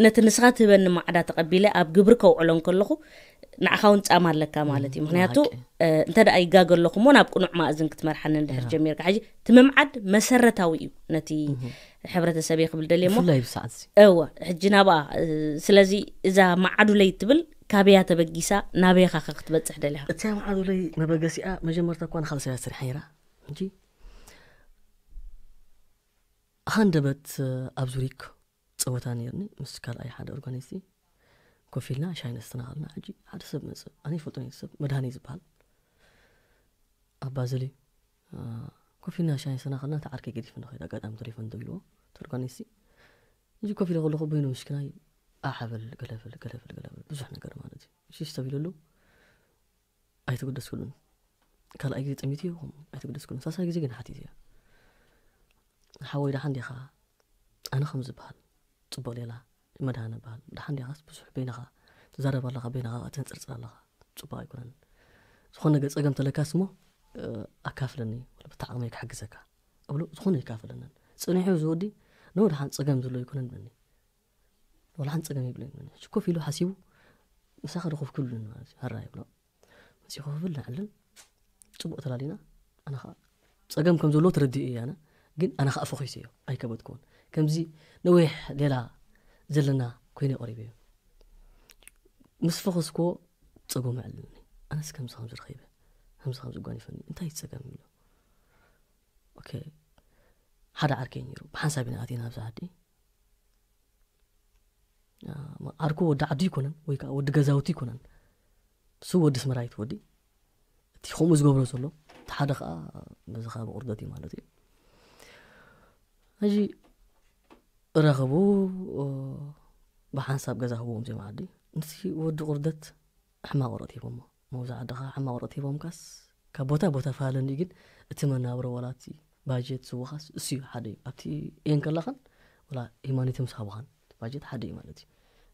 ነቲ ንስኻ ትህበኒ ማዕዳ ተቐቢለ ኣብ ግብሪ ከውዕሎ እንከለኹ ንዓኻ እውን ጻማ ኣለካ ማለት እዩ ምክንያቱ እንተ ደኣ ይጋገ ኣለኹ እሞ ናብ ቅኑዕ ማእዝን ክትመርሓኒ እንድሕር ጀሚርካ ሕጂ እቲ ምምዓድ መሰረታዊ እዩ ነቲ ሕብረተሰብ እየ ክብል ደልየ እሞ ብፍላይ ብሰዓት እዚ እወ ሕጂ ናብኣ ስለዚ እዛ መዓዱለይ ትብል ካበያ ተበጊሳ ናበይኻ ከ ክትበፅሕ ደሊኻ እታ መዓዱለይ መበገሲኣ መጀመርታ እኳ ንካልሳያ ሰሪሓ ነይራ ሕጂ ሃንደበት ኣብ ዙሪክ ፀወታ ነይርኒ ምስ ካልኣይ ሓደ ኦርጋኒስቲ ኮፍ ኢልና ሻይ ነስተናኸልና ሕጂ ሓደ ሰብ መፅእ ኣነ ይፈልጦ ነቲ ሰብ መድሃኒ ዝበሃል ኣብ ባዘሊ ኮፍ ኢልና ሻይ ነስተናኸልና እቲ ዓርከይ ገዲፉ ንኸይድ ኣጋጣሚ ቴሌፎን ደዊልዎ እቲ ኦርጋኒስቲ ሕጂ ኮፍ ኢለ ከለኹ በይኑ ምስኪናይ ኣሓበል ገለበል ገለበል ገለበል ብዙሕ ነገር ማለት እዩ ሽሽ ተቢለሉ ኣይተገደስኩሉን ካልኣይ ግዜ ጠሚቱ ይኹም ኣይተገደስኩሉን ሳልሳይ ግዜ ግን ሓቲት እያ ሓወይ ደሓን ዲኻ? ኣነ ከም ዝበሃል ጽቡቕ ሌላ መድሃነ በሃል። ደሓን ዲኻስ? ብዙሕ በይንኻ ትዛረብ ኣለኻ፣ በይንኻ ተንጽርጽር ኣለኻ። ጽቡቕ ኣይኮነን። ዝኾነ ነገር ጸገም ተለካስ እሞ፣ እ፣ ኣካፍለኒ፣ ወላ ብቲ ዓቕመይ ክሕግዘካ እብሎ። ዝኾነ ይካፍለንን። ጽኒሑ እዚ ወዲ፣ "ኖ፣ ደሓን ጸገም ዘሎ ኣይኮነን" ይብለኒ። ወላ ሓንቲ ጸገም ይብለኒ። ሕጂ ኮፍ ኢሉ ሓሲቡ፣ "ምሳኻ ዶ ኮፍ ክብልኒ ማለት እዩ?" "ሕራይ" ይብሎ። መጺኡ ኮፍ ይብል፣ ንዕልል። ጽቡቕ ተላሊና። ኣነ ኸኣ ጸገም ከም ዘለዎ ተረዲኡ እየ ኣነ። ግን ኣነ ኸኣ ፈኺሰዮ፣ ኣይከበድኩዎን። ከምዚ ነዊሕ ሌላ ዘለና ኮይነ ቀሪበዮ። ምስ ፈኸስኩዎ ጸገሙ ኣዕለለኒ። ኣነስ ከምዚ ከምዚ ረኺበ፣ ከምዚ ከምዚ ጓኒፈኒ፣ እንታይ እዩ ጸገም? ኢሉ። ኦኬ፣ ሓደ ዓርከይ ነይሩ፣ ብሓንሳብ ኢና ኣቲና ኣብዚ ዓዲ። አ፣ ዓርኩ ወዲ ዓዲ ኣይኮነን፣ ወይ ከዓ ወዲ ገዛውቲ ኣይኮነን። እሱ ወዲ ኣስመራይት ወዲ። እቲ ከምኡ ዝገብሮ ዘሎ፣ እቲ ሓደ ከዓ በዚ ከባቢ ቁርደት እዩ ማለት እዩ። ሕጂ ረኸቡ፣ እ፣ ብሓንሳብ ገዛ ህቦም እዚኦም ዓዲ። ነቲ ወዲ ቁርደት ሕማቕ ወረቐት ሂቦሞ። መውዛ ዓድኻ ሕማቕ ወረቐት ሂቦምካስ፣ ካብ ቦታ ቦታ ፈላለኒ፣ ግን እቲ መናብሮ ዋላ እቲ ባጀት ዝወኻስ እሱ እዩ፣ ሓደ እዩ። ኣብቲ ኤን ከላኻን ዋላ ሂማኒቲ ምስ ሃቡኻን፣ እቲ ባጀት ሓደ እዩ ማለት እዩ።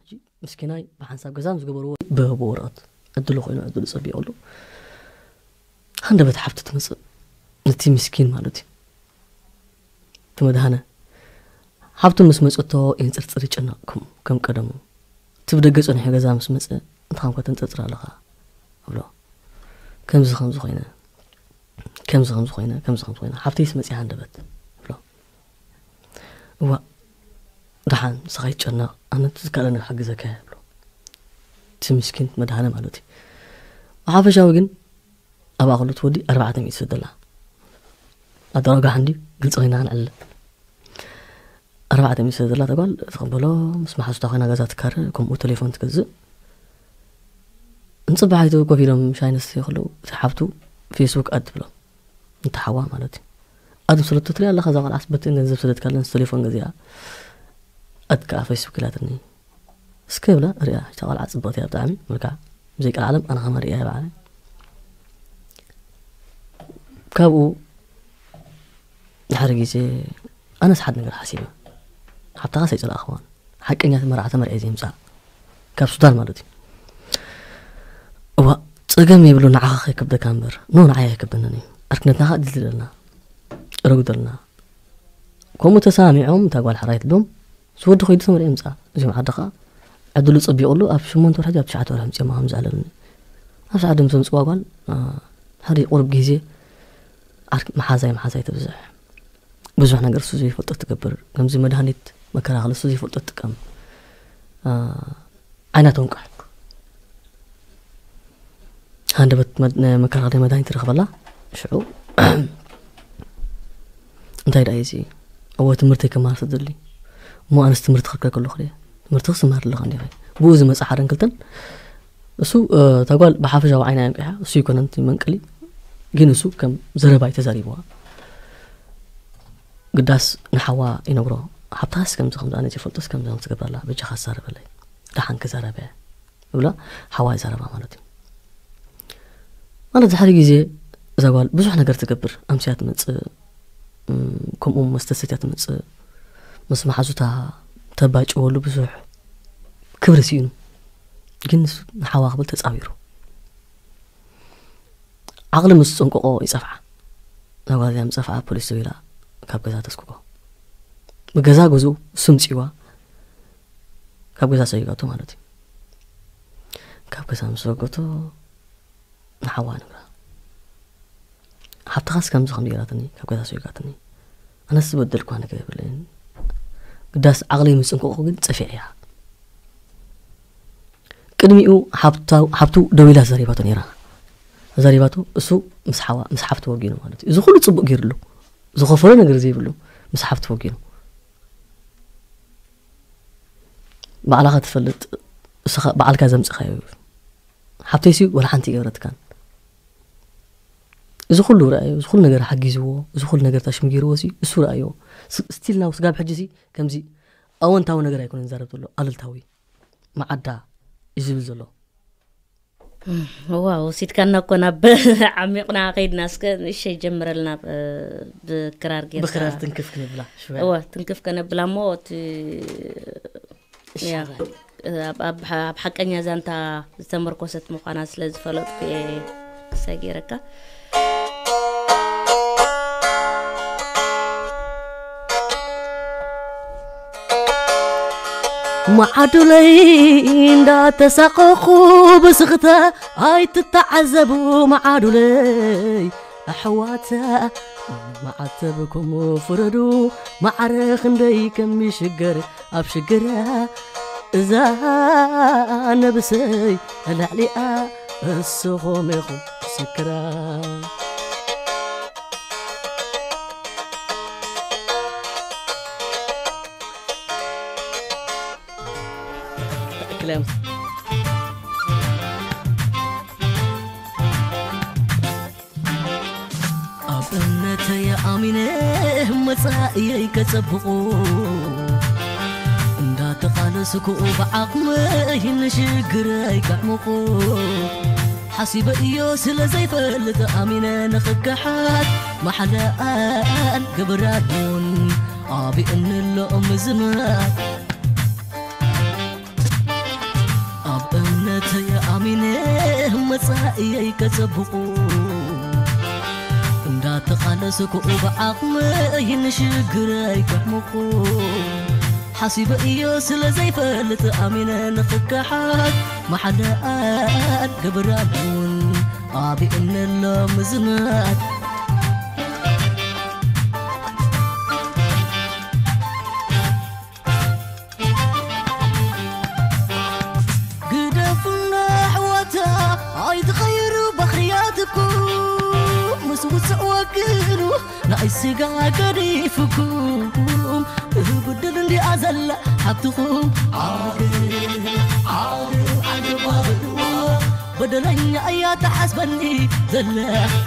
ሕጂ ምስኪናይ ብሓንሳብ ገዛ ምስ ገበርዎ፣ ብህቦ ወረቐት ዕድሉ ኮይኑ፣ ዕድሉ ጸቢቑሉ፣ ሃንደበት ሓብቲ ትመጽእ፣ ነቲ ምስኪን ማለት እዩ። እቲ መድሃነ ሓብቱ ምስ መጸቶ የንጽርጽር፣ ይጭነቕ ከም፣ ከም ቀደሙ። እቲ ብደገ ጸኒሑ ገዛ ምስ መጸ፣ "እንታይ ኳ ተንጽርጽር ኣለኻ?" እብሎ። "ከምዚ ከምዚ ኮይነ፣ ከምዚ ከምዚ ኮይነ፣ ከምዚ ከምዚ ኮይነ፣ ሓብተይስ መጺኣ ሃንደበት" እብሎ። "እዋእ፣ ደሓን ንስኻ ይጨነቕ፣ ኣነ እቲ ዝከኣለኒ ክሕግዘካ እየ" እብሎ። እቲ ምስኪን መድሃነ ማለት እዩ። ብሓፈሻዊ ግን ኣብኣ ከሎ እቲ ወዲ ኣርባዕተ ሚእቲ ይሰደላ። ኣደራጋ ሓንዲ ግልጺ ኮይና ክንዕልል። ኣርባዕተ ሚእቲ ይሰደላ እታ ጓል፣ ትቕበሎ፣ ምስ መሓዙታ ኮይና ገዛ ትካረ፣ ከምኡ ቴሌፎን ትገዝእ። እንጽባሕ ኣይትው ኮፍ ኢሎም ሻሂ ነስትዩ ከለዉ፣ እቲ ሓብቱ ፌስቡክ ኣድ ትብሎ። እንተ ሓዋ ማለት እዩ። ኣድ ምስ በለቶ፣ "ትሪኣ ኣለኻ እዛ ቆልዓስ በቲ ገንዘብ ሰደድካለን ቴሌፎን ገዚኣ፣ ኣድ ከኣ ፌስቡክ ኢላትኒ" እስከ ብላ ሪኣ፣ እታ ቆልዓ ጽብቕቲ እያ ብጣዕሚ፣ መልክዓ ብዘይ ቀልዓለም ኣነ ከማን ሪኣ እየ ባዕለይ። ካብኡ ድሕሪ ግዜ ኣነስ ሓደ ነገር ሓሲበ። ሓብትኻስ ኣይጸላእኽዋን። ሓቀኛ መርዓ ተመርዒ ዘይምጻእ። ካብ ሱዳን ማለት እዩ። እዋ፣ ጸገም የብሉ፣ ንዓኻ ከይከብደካ እምበር። ኖ፣ ንዓይ ኣይከብደንን እዩ። ዕርክነትና ኸኣ ድልድለልና፣ ረጉደልና። ከምኡ ተሰማሚዖም፣ እታ ጓል ሕራይ ትብሎም፣ ዝወዲ ኸይዱ ተመርዒ ምጻእ። እዚኦም ዓዲ ኸኣ ዕድሉ ጸቢቑሉ፣ ኣብ ሸሞንተ ወርሒ ድዩ ኣብ ትሽዓተ ወርሒ ምጺኦም ከም ዝኣለሉኒ። ኣብ ሰዓት ምስ ኣምጽዋ ጓል፣ አ፣ ድሕሪ ቁሩብ ግዜ፣ ዓርክ-፣ መሓዛይ፣ መሓዛይ ትብዝሕ። ብዙሕ ነገር እሱ ዘይፈልጦ ትገብር። ከምዚ መድሃኒት መከላኸሊ እሱ ዘይፈልጦ ትጥቀም። አ፣ ዓይና ተንቅሕ። ሃንደበት መድ-፣ ናይ መከላኸሊ መድሃኒት ትረኽበላ። ሽዑ እንታይ ደኣ እዩ እዚ? እወ፣ ትምህርተይ ክመሃር ስለ ዝደሊ። እሞ ኣነስ ትምህርቲ ክከልከለኩ ድየ? ትምህርቲ ክስምሃር ኣለኻ እንዲኻ። ብኡ ዝመጽእ ሓደን ክልተን፣ እሱ፣ እ፣ እታ ጓል ብሓፈሻዊ ዓይና ኣንቂሓ፣ እሱ ይኮነን እቲ መንቀሊ፣ ግን እሱ ከም ዘረባ እዩ ተዛሪብዋ። ግዳስ ንሓዋ ይነግሮ፣ "ሓብትኻስ ከምዚ ከምዚ፣ ኣነ ዘይፈልጦስ ከምዚ ከምዚ ትገብር ኣላ፣ በጃኻ ተዛረበለይ፣ ደሓን ክዛረበ" ይብላ፣ ሓዋ ይዛረባ ማለት እዩ። ማለት ድሕሪ ግዜ እዛ ጓል ብዙሕ ነገር ትገብር፣ ኣምስያ ትመጽእ፣ እም፣ ከምኡ መስተ ሰትያ ትመጽእ፣ ምስ መሓዙታ ተባጭወሉ ብዙሕ ክብሪ ስኢኑ። ግን ንሱ ንሓዋ ክብል ተጻዊሩ። ዓቕሊ ምስ ጸንቀቖ ይጸፍዓ። እዛ ጓል እዚኣ ምስ ጸፍዓ ፖሊስ ደዊላ ካብ ገዛ ተስክጎ። ብገዛ ገዝኡ እሱ ምጽዋ ካብ ገዛ ሰጊጋቶ ማለት እዩ። ካብ ገዛ ምስ ሰገቶ ንሓዋ ነግራ። ሓብትኻስ ከምዚ ከምዚ ገይራትኒ፣ ካብ ገዛ ሰጊጋትኒ። ኣነስ ዝበደልኳ ነገር የብለይን። ግዳስ ዓቕለይ ምጽንቀቑ ግን ጸፊዐያ። ቅድሚኡ ሓብታ-፣ ሓብቱ ደዊላ ተዛሪባቶ ነይራ። ተዛሪባቶ፣ እሱ ምስ ሓዋ፣ ምስ ሓብቱ ወጊኑ ማለት እዩ። እዚ ኩሉ ጽቡቕ ገይሩሉ። ዝኸፈሎ ነገር ዘይብሉ፣ ምስ ሓብቱ ወጊኑ። ባዕልኻ ትፈልጥ፣ እስኻ ባዕልካ ዘምጽኻዮ እዩ። ሓብተይሲ ወላ ሓንቲ ይገብረትካን። እዚ ኩሉ ረኣዮ፣ እዚ ኩሉ ነገር ሓጊዝዎ፣ እዚ ኩሉ ነገር ታሽሙ ገይርዎ ሲ፣ እሱ ረኣዮ። ስ-፣ ስቲል ናው ስጋብ ሕጂ ሲ፣ ከምዚ ኣወንታዊ ነገር ኣይኮነን ዝዛረብ ዘሎ፣ ኣሉልታዊ። መዓዳ እዩ ዝብል ዘሎ። ዋው፣ ወሲድካና እኮ ናብ ዓሚቕና ከይድና። እስከ ንእሸ ይጀምረልና፣ ብ-፣ ብክራር ጌርካ። ብክራር ትንክፍ ክንብላ፣ ሽወያ። እወ፣ ትንክፍ ከነብላ እሞ፣ እቲ፣ እሺ፣ ያ፣ ኣብ፣ ኣብ፣ ኣብ ሓቀኛ ዛንታ ዝተመርኮሰት ምዃና ስለ ዝፈለጥኩ እየ ክሳይ ገይረካ። መዓዱለይ እንዳተሳቐኹ ብስኽታ ኣይትተዓዘቡ፣ መዓዱለይ ኣሕዋታ። መዓተብኩም ፍረዱ፣ ማዕረ ክንደይ ከሚሽገር ኣብ ሽግራ። እዛ ነብሰይ ልዕሊኣ እስኹም ኢኹም ምስክራ። ክለም። ኣብ እምነተይ ኣሚነ መጻእየይ ከጸብቑ፣ እንዳተቓለስኩ ብዓቕመይ ንሽግረይ ከዕምቑ። ሓሲበ እዮ ስለ ዘይፈልጥ ኣሚነ ንኽከሓት፣ ማሕለኣን ግብራን እውን ኣቢእኒ ኣሎ ምዝማት። ኣብ እምነተይ ኣሚነ መጻእየይ ከጸብቑ፣ እንዳተቓለስኩ ብዓቕመይ ንሽግረይ ከዕምቑ። ሓሲበ እዮ ስለ ዘይፈልጥ ኣሚነ ንኽከሓት፣ ማሕለኣን ግብራን እውን ኣቢእኒ ኣሎ ምዝማት። ግደፉና ኣሕዋታ፣ ኣይትቐይሩ ባህርያትኩም። ምስ ውፅዕ ወግኑ ናይ ስጋ ገዲፍኩም። ብድል እንዲኣ ዘላ ሓብትኹም። ዓገብ፣ ዓገብ፣ ዓገብ በልዋ። በደለኛ እያ ተሓስበኒ ዘላ፣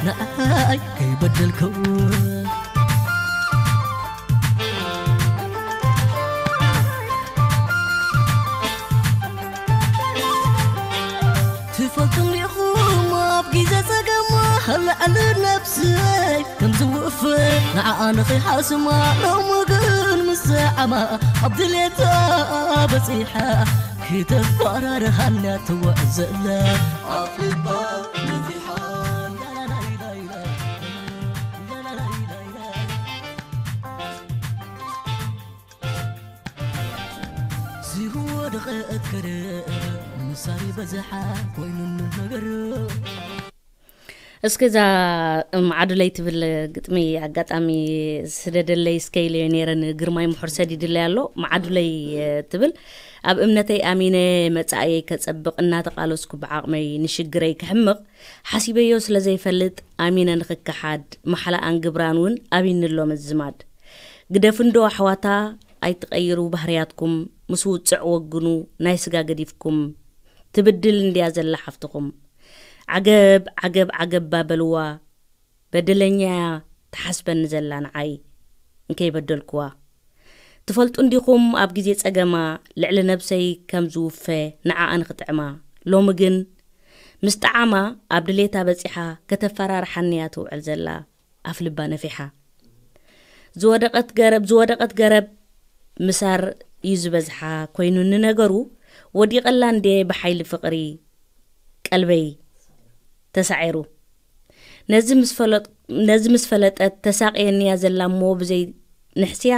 ንዓይ ከይበደልኩም። ትፈልጡ እንዲኹም ኣብ ግዜ ጸገማ ልዕሊ ነብሰይ ከም ዝውፍ፣ ንዓኣ ንኸይሓስማ ሎሚ ግን ምስ ዓማ ኣብ ድሌታ በጺሓ፣ ክተፈራርሃና ትውዕል ዘላ ኣብ ልባ ነፊሓ። ዝወደቐት ገረብ ምሳር በዝሓ ኮይኑ ነገር። እስከ እዛ ማዕዱለይ ትብል ግጥሚ ኣጋጣሚ ስደደለይ እስከ ኢለዮ ነይረ፣ ንግርማይ ምሑር ሰዲድለይ ኣሎ። ማዕዱለይ፣ እ፣ ትብል፣ ኣብ እምነተይ ኣሚነ መጻእየይ ከጸብቕ እናተቓለስኩ ብዓቕመይ ንሽግረይ ክሕምቕ ሓሲበዮ ስለ ዘይፈልጥ ኣሚነ ንኽከሓድ ማሕላኣን ግብራን እውን ኣቢኒ ኣሎ ምዝማድ። ግደፉ እንዶ ኣሕዋታ ኣይትቐይሩ ባህርያትኩም፣ ምስ ውጽዕ ወግኑ ናይ ስጋ ገዲፍኩም። ትብድል እንድያ ዘላ ሓፍትኹም። ዓገብ፣ ዓገብ፣ ዓገብ እባ በልዋ። በደለኛ እያ ትሓስበኒ ዘላ ንዓይ እንከይበደልክዋ። ትፈልጡ እንዲኹም ኣብ ግዜ ጸገማ ልዕሊ ነብሰይ ከም ዝውፈ ንዓኣ ንኽጥዕማ። ሎሚ ግን ምስ ጠዓማ ኣብ ድሌታ በጺሓ ከተፈራርሓኒ እያ ትውዕል ዘላ ኣፍ ልባ ነፊሓ። ዝወደቐት ገረብ፣ ዝወደቐት ገረብ ምሳር እዩ ዝበዝሓ ኮይኑኒ ነገሩ። ወዲቐላ እንዴ ብሓይሊ ፍቕሪ ቀልበይ ተሳዒሩ። ነዚ ምስ ፈለጥ-፣ ነዚ ምስ ፈለጠት ተሳቕየኒ እያ ዘላ እሞ ብዘይ ንሕስያ፣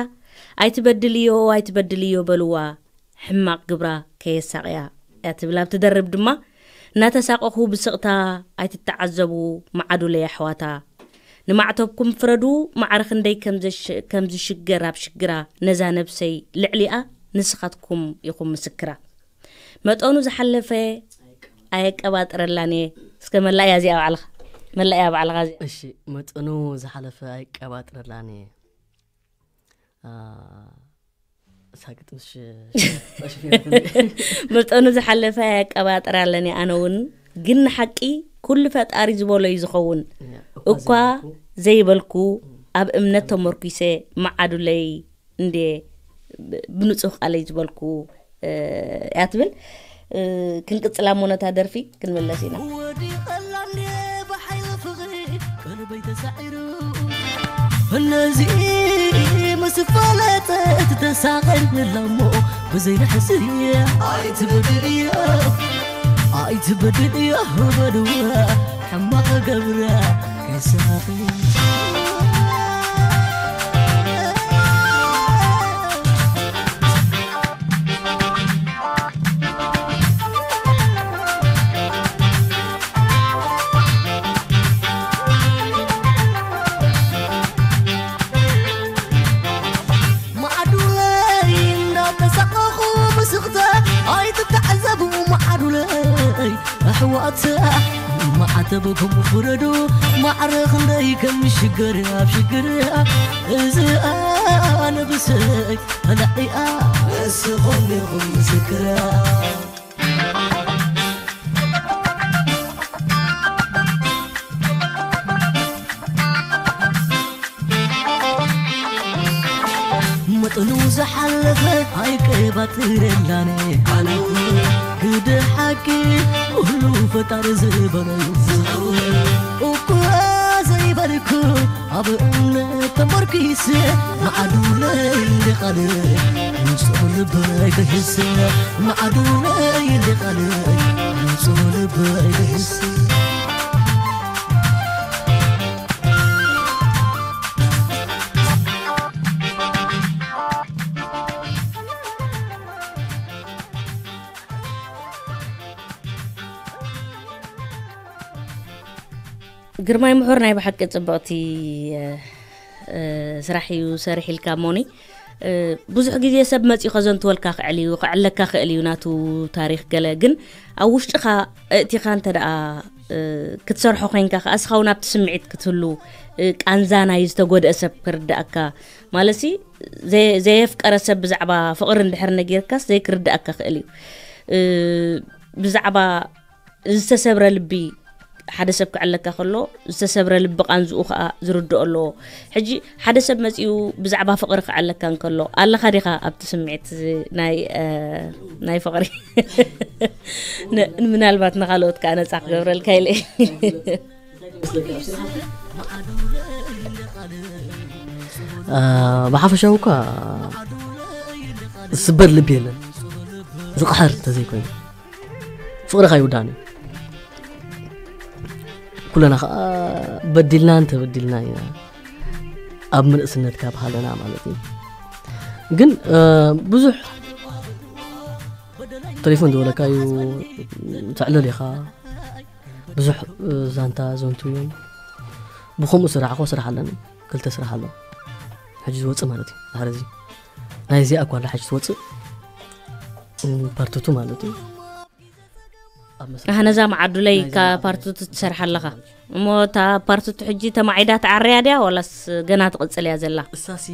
ኣይትበድልዮ፣ ኣይትበድልዮ በልዋ፣ ሕማቕ ግብራ ከየሳቕያ እያ ትብል። ኣብ ትደርብ ድማ፣ እናተሳቐኹ ብስቕታ ኣይትተዓዘቡ፣ መዓዱለይ ኣሕዋታ። ንማዕተብኩም ፍረዱ፣ ማዕረ ክንደይ ከም ዘሽ-፣ ከም ዝሽገር ኣብ ሽግራ፣ ነዛ ነብሰይ ልዕሊኣ ንስኻትኩም ኢኹም ምስክራ። መጠኑ ዝሓለፈ ኣየቀባጥረላን እየ። እስከ መላእያ እዚኣ ባዕልኻ፣ መላእያ ባዕልኻ እዚኣ። እሺ፣ መጠኑ ዝሓለፈ ኣየቀባጥረላን እየ። አ፣ እሳ ግጥምሽ መጠኑ ዝሓለፈ ኣየቀባጥራለን እየ። ኣነ እውን ግን ንሓቂ ኩሉ ፈጣሪ ዝበሎ እዩ ዝኸውን። እያ፣ እኳ እኳ ዘይበልኩ። ዘይበልኩ፣ ኣብ እምነት ተመርኩሰ መዓዱለይ እንዴ ብ-፣ ብንጹህ ቃለይ ዝበልኩ፣ እ፣ እያ ትብል። ክንቅጽላ ሞነታ ደርፊ ክንምለስ ኢና። ወዲ ቀላል ባሕሪ ፍቕሪ ቀልበይ ተሳዒሩ፣ እነዚ ምስ ፈለጠት ተሳቐን እላሞ ብዘይንሕስር ኣይትበድል እያ፣ ኣይትበድል እያ በልዋ ሕማቕ ገብራ ከይሳቒ። ማዕዱለይ እንዳተሳቐኹ ምስኽታ ኣይትተዓዘቡ ማዕዱለይ ኣሕዋት ማዕተብኩም ፍረዱ ማዕረ ክንደይ ከም ሽግር ኣብ ሽግር እዚ ኣነ ብሰይ ተላዒኣ ንስኹም ኢኹም ምስክራ። መጠኑ ዝሓለፈ ኣይቀባጥረላነ ኣነ ግደ ሓቂ ኩሉ ፈጣሪ ዝበሎ እዩ። እኳ ዘይበልኩ ኣብ እምነት ተመርኪሰ ማዕዱለይ ልቓል ንጹህ ልበይ ክህሰ ማዕዱለይ ልቓል ንጹህ ልበይ ክህሰ። ግርማይ ምሑር ናይ ብሓቂ ጽብቕቲ ስራሕ እዩ ሰሪሕ ኢልካ ሞኒ። ብዙሕ ግዜ ሰብ መጺኡ ከዘንትወልካ ክዕል እዩ ክዕለካ ክእል እዩ ናቱ ታሪኽ ገለ ግን ኣብ ውሽጥኻ እእቲኻ እንተ ደኣ ክትሰርሖ ኮይንካ ከኣ እስኻ እውን ኣብቲ ስምዒት ክትህሉ ቃንዛ ናይ ዝተጎድአ ሰብ ክርዳእካ ማለት ሲ ዘየፍቀረ ሰብ ብዛዕባ ፍቕሪ እንድሕር ነጊርካስ ዘይክርዳእካ ክእል እዩ። ብዛዕባ ዝተሰብረ ልቢ ሓደ ሰብ ክዕለካ ከሎ ዝተሰብረ ልቢ ቃንዝኡ ከዓ ዝርድኦ ኣለዎ። ሕጂ ሓደ ሰብ መፂኡ ብዛዕባ ፍቕሪ ክዕለካ እንከሎ ኣለኻ ዲኻ ኣብቲ ስምዒት ናይ ናይ ፍቕሪ? ምናልባት ንካልኦት ከዓ ነፃ ክገብረልካ ኢለ። ብሓፈሻዊ እኳ ዝስበር ልቢ የለን ዝቕሓር እንተዘይኮይኑ ፍቕርኻ ይውዳእን እዩ። ኩለና ከዓ በዲልና እንተበዲልና ኢና ኣብ ምንእስነት ካብ ሃለና ማለት እዩ። ግን ብዙሕ ተሌፎን ዝበለካ እዩ ትዕለል ኢኻ ብዙሕ ዛንታ ዘንቱ እዮም። ብኸምኡ ስራሕ ኮ ስራሕ ኣለኒ ክልተ ስራሕ ኣሎ ሕጂ ዝወፅእ ማለት እዩ። ድሕሪ እዚ ናይ እዚኣ እኳ ኣላ ሕጂ ትወፅእ ፓርትቱ ማለት እዩ። ኣህ ነዛ መዓዱለይ ካ ፓርትቱ ትሰርሕ ኣለኻ እሞ እታ ፓርትቱ ሕጂ ተማዒዳ ትዓረያ ድያ ዋላስ ገና ትቕፅል እያ ዘላ? እሳሲ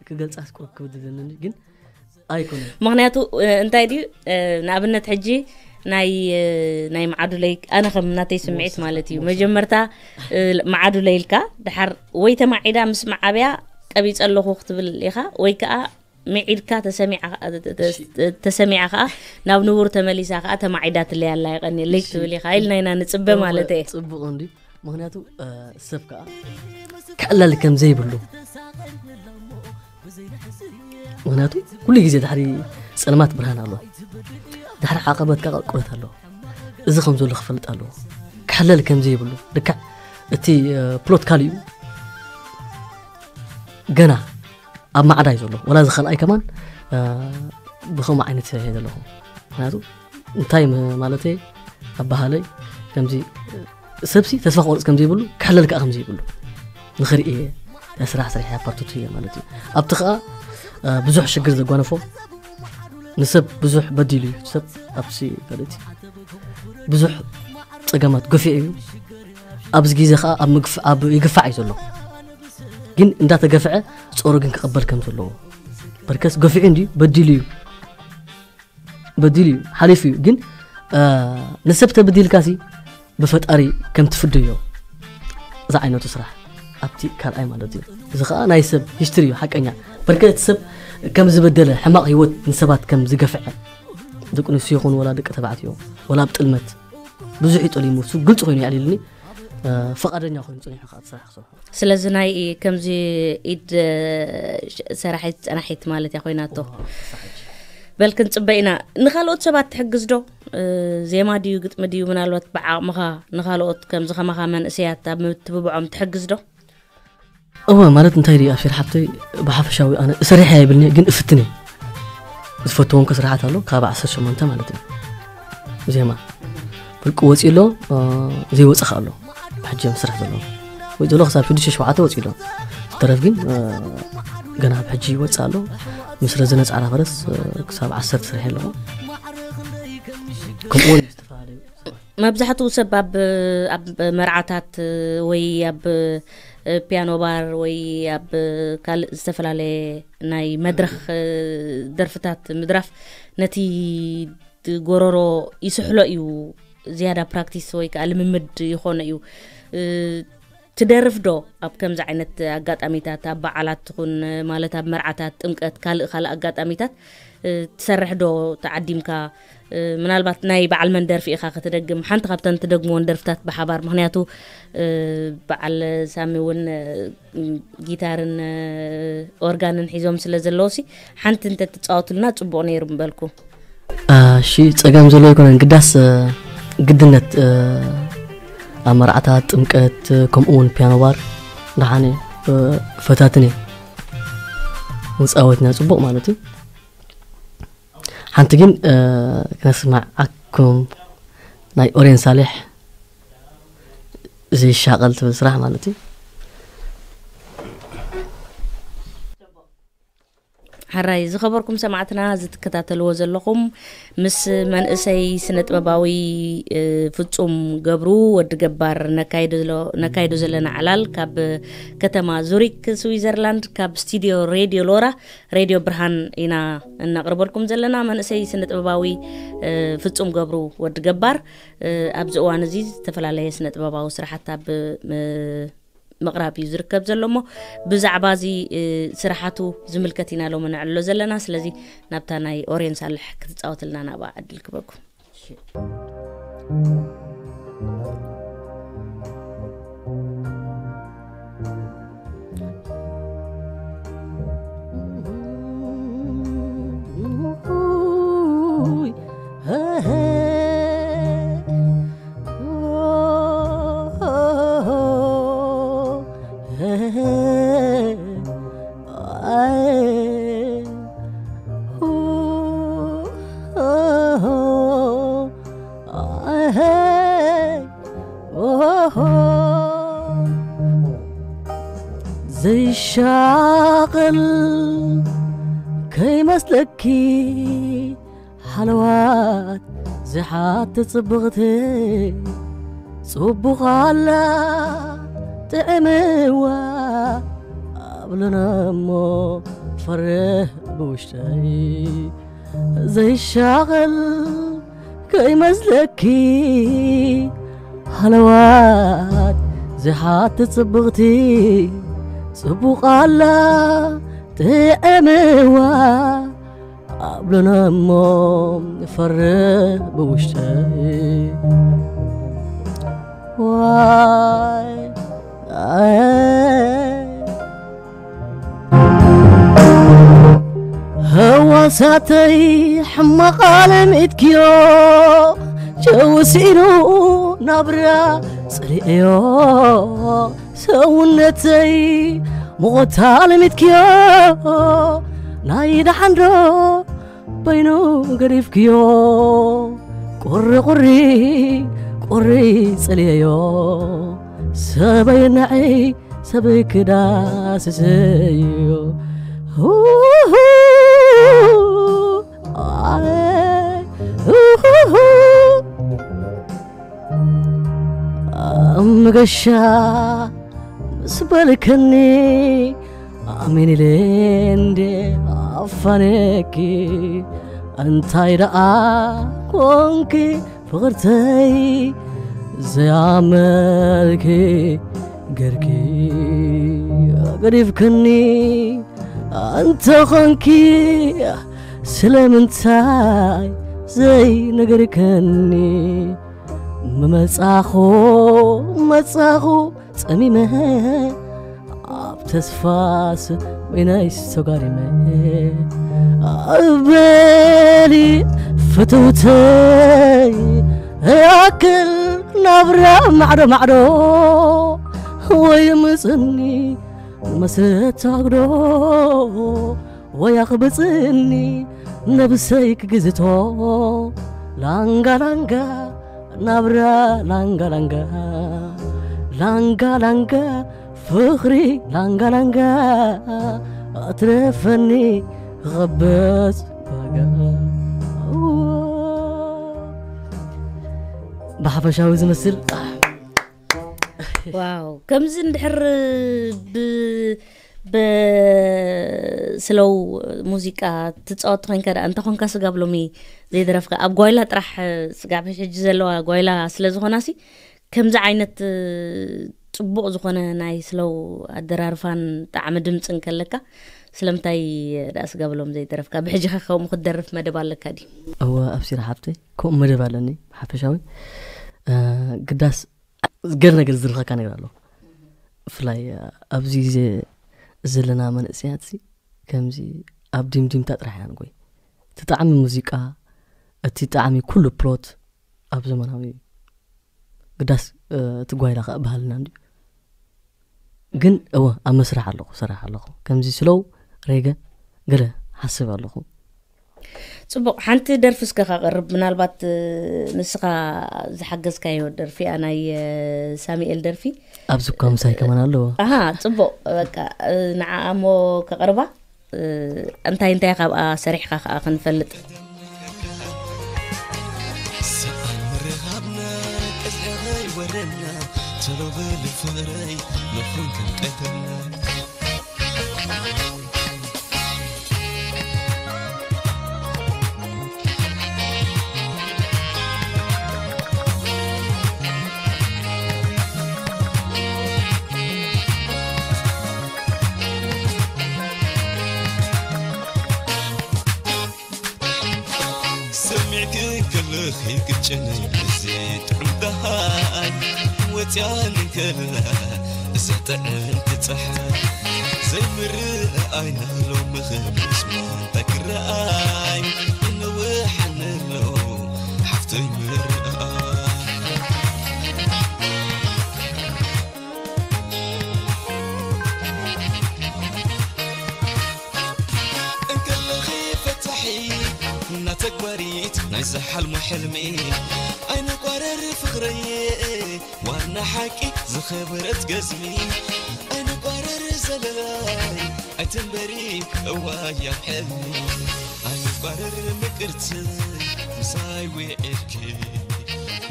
ክገልፃስ ቁርብ ክብድ ዘለኒ ግን ኣይኮነን። ምኽንያቱ እንታይ ድዩ ንኣብነት ሕጂ ናይ ናይ መዓዱለይ ኣነ ከም ናተይ ስምዒት ማለት እዩ መጀመርታ መዓዱለይ ኢልካ ድሓር ወይ ተማዒዳ ምስ መዓብያ ቀቢፀ ኣለኹ ክትብል ኢኻ ወይ ከዓ ምዒድካ ተሰሚዓ ከዓ ናብ ንቡር ተመሊሳ ከዓ ተማዒዳትለይ ኣላ የቐንየለይ ክትብል ኢኻ ኢልና ኢና ንፅበ ማለት እየ። ፅቡቕ እንዲ ምክንያቱ ሰብ ከዓ ክዕለል ከም ዘይብሉ ምክንያቱ ኩሉ ግዜ ድሕሪ ፀልማት ብርሃን ኣሎ ድሕሪ ዓቐበት ከዓ ቁረት ኣሎ እዚ ከም ዘሎ ክፈልጥ ኣለዎ ክሕለል ከም ዘይብሉ ልክዕ እቲ ፕሎት ካልእ እዩ ገና ኣብ ማዕዳ እዩ ዘሎ ወላ ዝኸልኣይ ከማን ብኸምኡ ዓይነት ሰሪሐ ዘለኹ ምክንያቱ እንታይ ማለተይ ኣባሃለይ ከምዚ ሰብሲ ተስፋ ክቆርፅ ከም ዘይብሉ ክሕለል ከዓ ከም ዘይብሉ ንኽርኢ እየ ስራሕ ስራሕ ያፓርቱቱ እየ ማለት እዩ ኣብቲ ከዓ ብዙሕ ሽግር ዘጓነፎ ንሰብ ብዙሕ በዲሉ እዩ ሰብ ኣብሲ ካልእቲ ብዙሕ ፀገማት ገፊዑ እዩ ኣብዚ ግዜ ከዓ ኣብ ምግፍ ኣብ ይግፋዕ እዩ ዘሎ ግን እንዳተገፍዐ ፀሩ ግን ክቕበል ከም ዘለዎ በርከስ ገፊዑ እንድዩ በዲሉ እዩ በዲሉ እዩ ሓሊፉ እዩ ግን ንሰብ ተብዲልካሲ ብፈጣሪ ከም ትፍደዮ እዚ ዓይነቱ ስራሕ ኣብቲ ካልኣይ ማለት እዩ እዚ ከዓ ናይ ሰብ ሂስትሪ እዩ ሓቀኛ በርከት ሰብ ከም ዝበደለ ሕማቕ ህይወት ንሰባት ከም ዝገፍዐ ደቂ ኣንስትዮ ይኹን ወላ ደቂ ተባዕትዮ፣ ወላ ኣብ ጥልመት ብዙሕ እዩ ጠሊሙ። እሱ ግልፂ ኮይኑ የዕሊልኒ። እ፣ ፈቓደኛ ኮይኑ ፀኒሑ ከዓ እቲ ስራሕ ክሰርሖ። ስለዚ ናይ ከምዚ ኢድ፣ እ፣ ሰራሒት ጸናሒት ማለት እያ ኮይናቶ። በል ክንጽበ ኢና። ንኻልኦት ሰባት ትሕግዝ ዶ? እ፣ ዜማ ድዩ ግጥሚ ድዩ ምናልባት ብዓቕምኻ ንኻልኦት ከምዚ ከማኻ መንእሰያት ኣብ ምትብብዖም ትሕግዝ ዶ? እወ፣ ማለት እንታይ ድዩ ኣብሽር ሓብተይ፣ ብሓፈሻዊ ኣነ እሰርሕ እየ ኣይብልኒ፣ ግን እፍትን እየ። ዝፈትዎም ከስርሓት ኣሎ፣ ካብ ዓሰርተ ሸሞንተ ማለት እዩ። ዜማ ፍርቂ ወፂኡ ኣሎ፣ እ፣ ዘይወፅእ ከ ኣሎ። ብሕጂ ምስራሕ ዘሎ ወይ ዘሎ ክሳብ ሽዱሽተ ሸውዓተ ወፂኡ ኣሎ። ዝተረፍ ግን፣ እ፣ ገና ብሕጂ ይወፅእ ኣሎ። ምስ ረዘነ ፃዕዳ ፈረስ፣ እ፣ ክሳብ ዓሰርተ ስርሐ ኣለኹ። ከምኡ እውን ዝተፈላለዩ ሰባት። መብዛሕትኡ ሰብ ኣብ፣ ኣብ መርዓታት ወይ ኣብ፣ እ፣ ፒያኖ ባር ወይ ኣብ ካልእ ዝተፈላለየ ናይ መድረኽ፣ እ፣ ደርፍታት ምድራፍ ነቲ ጎረሮ ይስሕሎ እዩ። ዝያዳ ፕራክቲስ ወይ ከዓ ልምምድ ይኾኖ እዩ። እ፣ ትደርፍ ዶ ኣብ ከምዚ ዓይነት ኣጋጣሚታት፣ ኣብ በዓላት ትኹን፣ ማለት ኣብ መርዓታት፣ ጥምቀት፣ ካልእ ካልእ ኣጋጣሚታት፣ እ፣ ትሰርሕ ዶ ተዓዲምካ? እ፣ ምናልባት ናይ በዓል መን ደርፊ ኢኻ ክትደግም? ሓንቲ ካብተን ትደግምወን ደርፍታት ብሓባር፣ ምኽንያቱ፣ እ፣ በዓል ሳሚ እውን፣ እ፣ ጊታርን፣ እ፣ ኦርጋንን ሒዞም ስለ ዘለዉ ሲ፣ ሓንቲ እንተ ትጻወቱልና ጽቡቕ ነይሩ ምበልኩ። እ፣ እሺ፣ ጸገም ዘሎ ኣይኮነን። ግዳስ፣ እ፣ ግድነት፣ እ፣ ኣብ መርዓታት፣ ጥምቀት፣ እ፣ ከምኡ እውን ፒያኖ ባር ደሓን እየ፣ እ፣ ፈታትን እየ። ንጻወትና ጽቡቕ ማለት እዩ። ሓንቲ ግን፣ እ፣ ክነስምዓኩም ናይ ኦሬን ሳሌሕ ዘይሻቐል ትብል ስራሕ ማለት እዩ። ሕራይ ዝኸበርኩም ሰማዕትና፣ እዚ ትከታተልዎ ዘለኹም ምስ መንእሰይ ስነ ጥበባዊ፣ እ፣ ፍጹም ገብሩ ወዲ ገባር ነካይዶ ዘሎ-፣ ነካይዶ ዘለና ዕላል ካብ ከተማ ዙሪክ ስዊዘርላንድ ካብ ስቱዲዮ ሬድዮ ሎራ ሬድዮ ብርሃን ኢና እናቕርበልኩም ዘለና። መንእሰይ ስነ ጥበባዊ፣ እ፣ ፍጹም ገብሩ ወዲ ገባር፣ እ፣ ኣብዚ እዋን እዚ ዝተፈላለየ ስነ ጥበባዊ ስራሓት ኣብ፣ እ፣ ምቕራብ እዩ ዝርከብ ዘሎ እሞ ብዛዕባ እዚ፣ እ፣ ስራሓቱ ዝምልከት ኢና ሎሚ ነዕልሎ ዘለና። ስለዚ ናብታ ናይ ኦሬን ሳልሕ ክትጻወትልና ናብኣ ዕድል ክበኩም። ዘይሻቕል ከይመስለኪ ሓለዋት ዝሓት ጽብቕቲ ጽቡቕ ኣላ ጥዕምዋ ኣብለና እሞ ፈርህ ብውሽጠይ ዘይሻቕል ከይመስለኪ ሃለዋት ዝሓት ጽብቕቲ ጽቡቕ ኣላ ጥዕምዋ ኣብለና እሞ ፈርህ ብውሽጠይ ዋይ ኣይ ህዋሳተይ ሕማቕ ኣልሚትክዮ ጨውሲኑ ናብራ ጽልእዮ ሰውነተይ ሙቐት ኣልሚትክዮ ናይ ደሓንዶ በይኑ ገዲፍክዮ ቁሪ ቁሪ ቁሪ ጽልየዮ ሰበይ ነዐይ ሰበይ ክዳስሰዮ መገሻ ምስ በልከኒ ኣሜን ኢለ እንዴ ኣፋነኪ እንታይ ደኣ ኮንኪ ፍቕርተይ ዘያመልኪ ገርኪ ገዲፍክኒ እንተ ኾንኪ ስለምንታይ ዘይነገርከኒ ምመጻኹ መጻኹ ጸሚመ ኣብ ተስፋስ በይነይ ሰጓሪመ በሊ ፍትውተይ ያክል ናብራ ማዕዶ ማዕዶ ወይ ምጽኒ መስረታግዶ ወይ ኣኽብጽኒ ነብሰይ ክግዝቶ ላንጋ ላንጋ ናብራ ላንጋ ላንጋ ላንጋ ላንጋ ፍቕሪ ላንጋ ላንጋ ኣትረፈኒ ክቐበጽ ዋጋ ብሓፈሻዊ ዝመስል ዋው ከምዚ እንድሕር ብ ብስለው ሙዚቃ ትፃወት ኮይንካ ደኣ እንተኾንካ ስጋብ ሎሚ ዘይደረፍካ ኣብ ጓይላ ጥራሕ ስጋብ ሕጂ ዘለዋ ጓይላ ስለ ዝኾናሲ ከምዚ ዓይነት ጽቡቕ ዝኾነ ናይ ስለው ኣደራርፋን ጣዕሚ ድምፅን ከለካ ስለምንታይ ደኣ ስጋብ ሎም ዘይደረፍካ ብሕጂ ከ ከምኡ ክትደርፍ መደብ ኣለካ ድዩ እወ ኣብሲራ ሓብተይ ከምኡ መደብ ኣለኒ ሓፈሻዊ ግዳስ ገለ ነገር ዝርኸካ ነገር ኣሎ ብፍላይ ኣብዚ ግዜ ዘለና መንእሰያት ከምዚ ኣብ ዲምዲምታ ጥራሕ ኢና ንጎይ እቲ ጣዕሚ ሙዚቃ እቲ ጣዕሚ ኩሉ ፕሎት ኣብ ዘመናዊ ግዳስ እቲ ጓይላ ከዓ ባህልና እንድዩ ግን እወ ኣብ መስራሕ ኣለኹ ሰራሕ ኣለኹ ከምዚ ስለው ሬገ ገለ ሓስብ ኣለኹ ፅቡቕ ሓንቲ ደርፊ እስከ ካቕርብ ምናልባት ንስኻ ዝሓገዝካዮ ደርፊ ያ ናይ ሳሚኤል ደርፊ ኣብዚ እኳ ምሳይ ከማን ኣለዎ ኣሃ ፅቡቕ በቃ ንዓ እሞ ከቕርባ እንታይ እንታይ ካብኣ ሰሪሕካ ከዓ ክንፈልጥ ሰኣን ምርኻብና ቀዝሒ ኸይወረና ተሎ በሊ ፍቕረይ ንኹን ክንቀተልና ሰሚዕኪ ከለኺ ቅጭነይ እዚ ጥዑም ደሃይ ወፅያን ከላ እዛ ጥዕምቲ ፀሓይ ዘይምርኣይና ሎምኺ ምስማን ተክረኣይ ይነውሓኒ ኣሎ ሓፍተይ ምርኣይ እንከለኺ ፈታሒ እናተግባሪት ናይ ዝሓልሞ ሕልሚ ኣይንቋረር ፍቕረየ ዋና ሓቂ ዝኸበረት ገዝሚ ኣይንቋረር ዘለላይ ኣይትንበሪ እዋይ ኣብ ሕልሚ ኣይንቋረር ምቅርቲ ምሳይ ውዒልኪ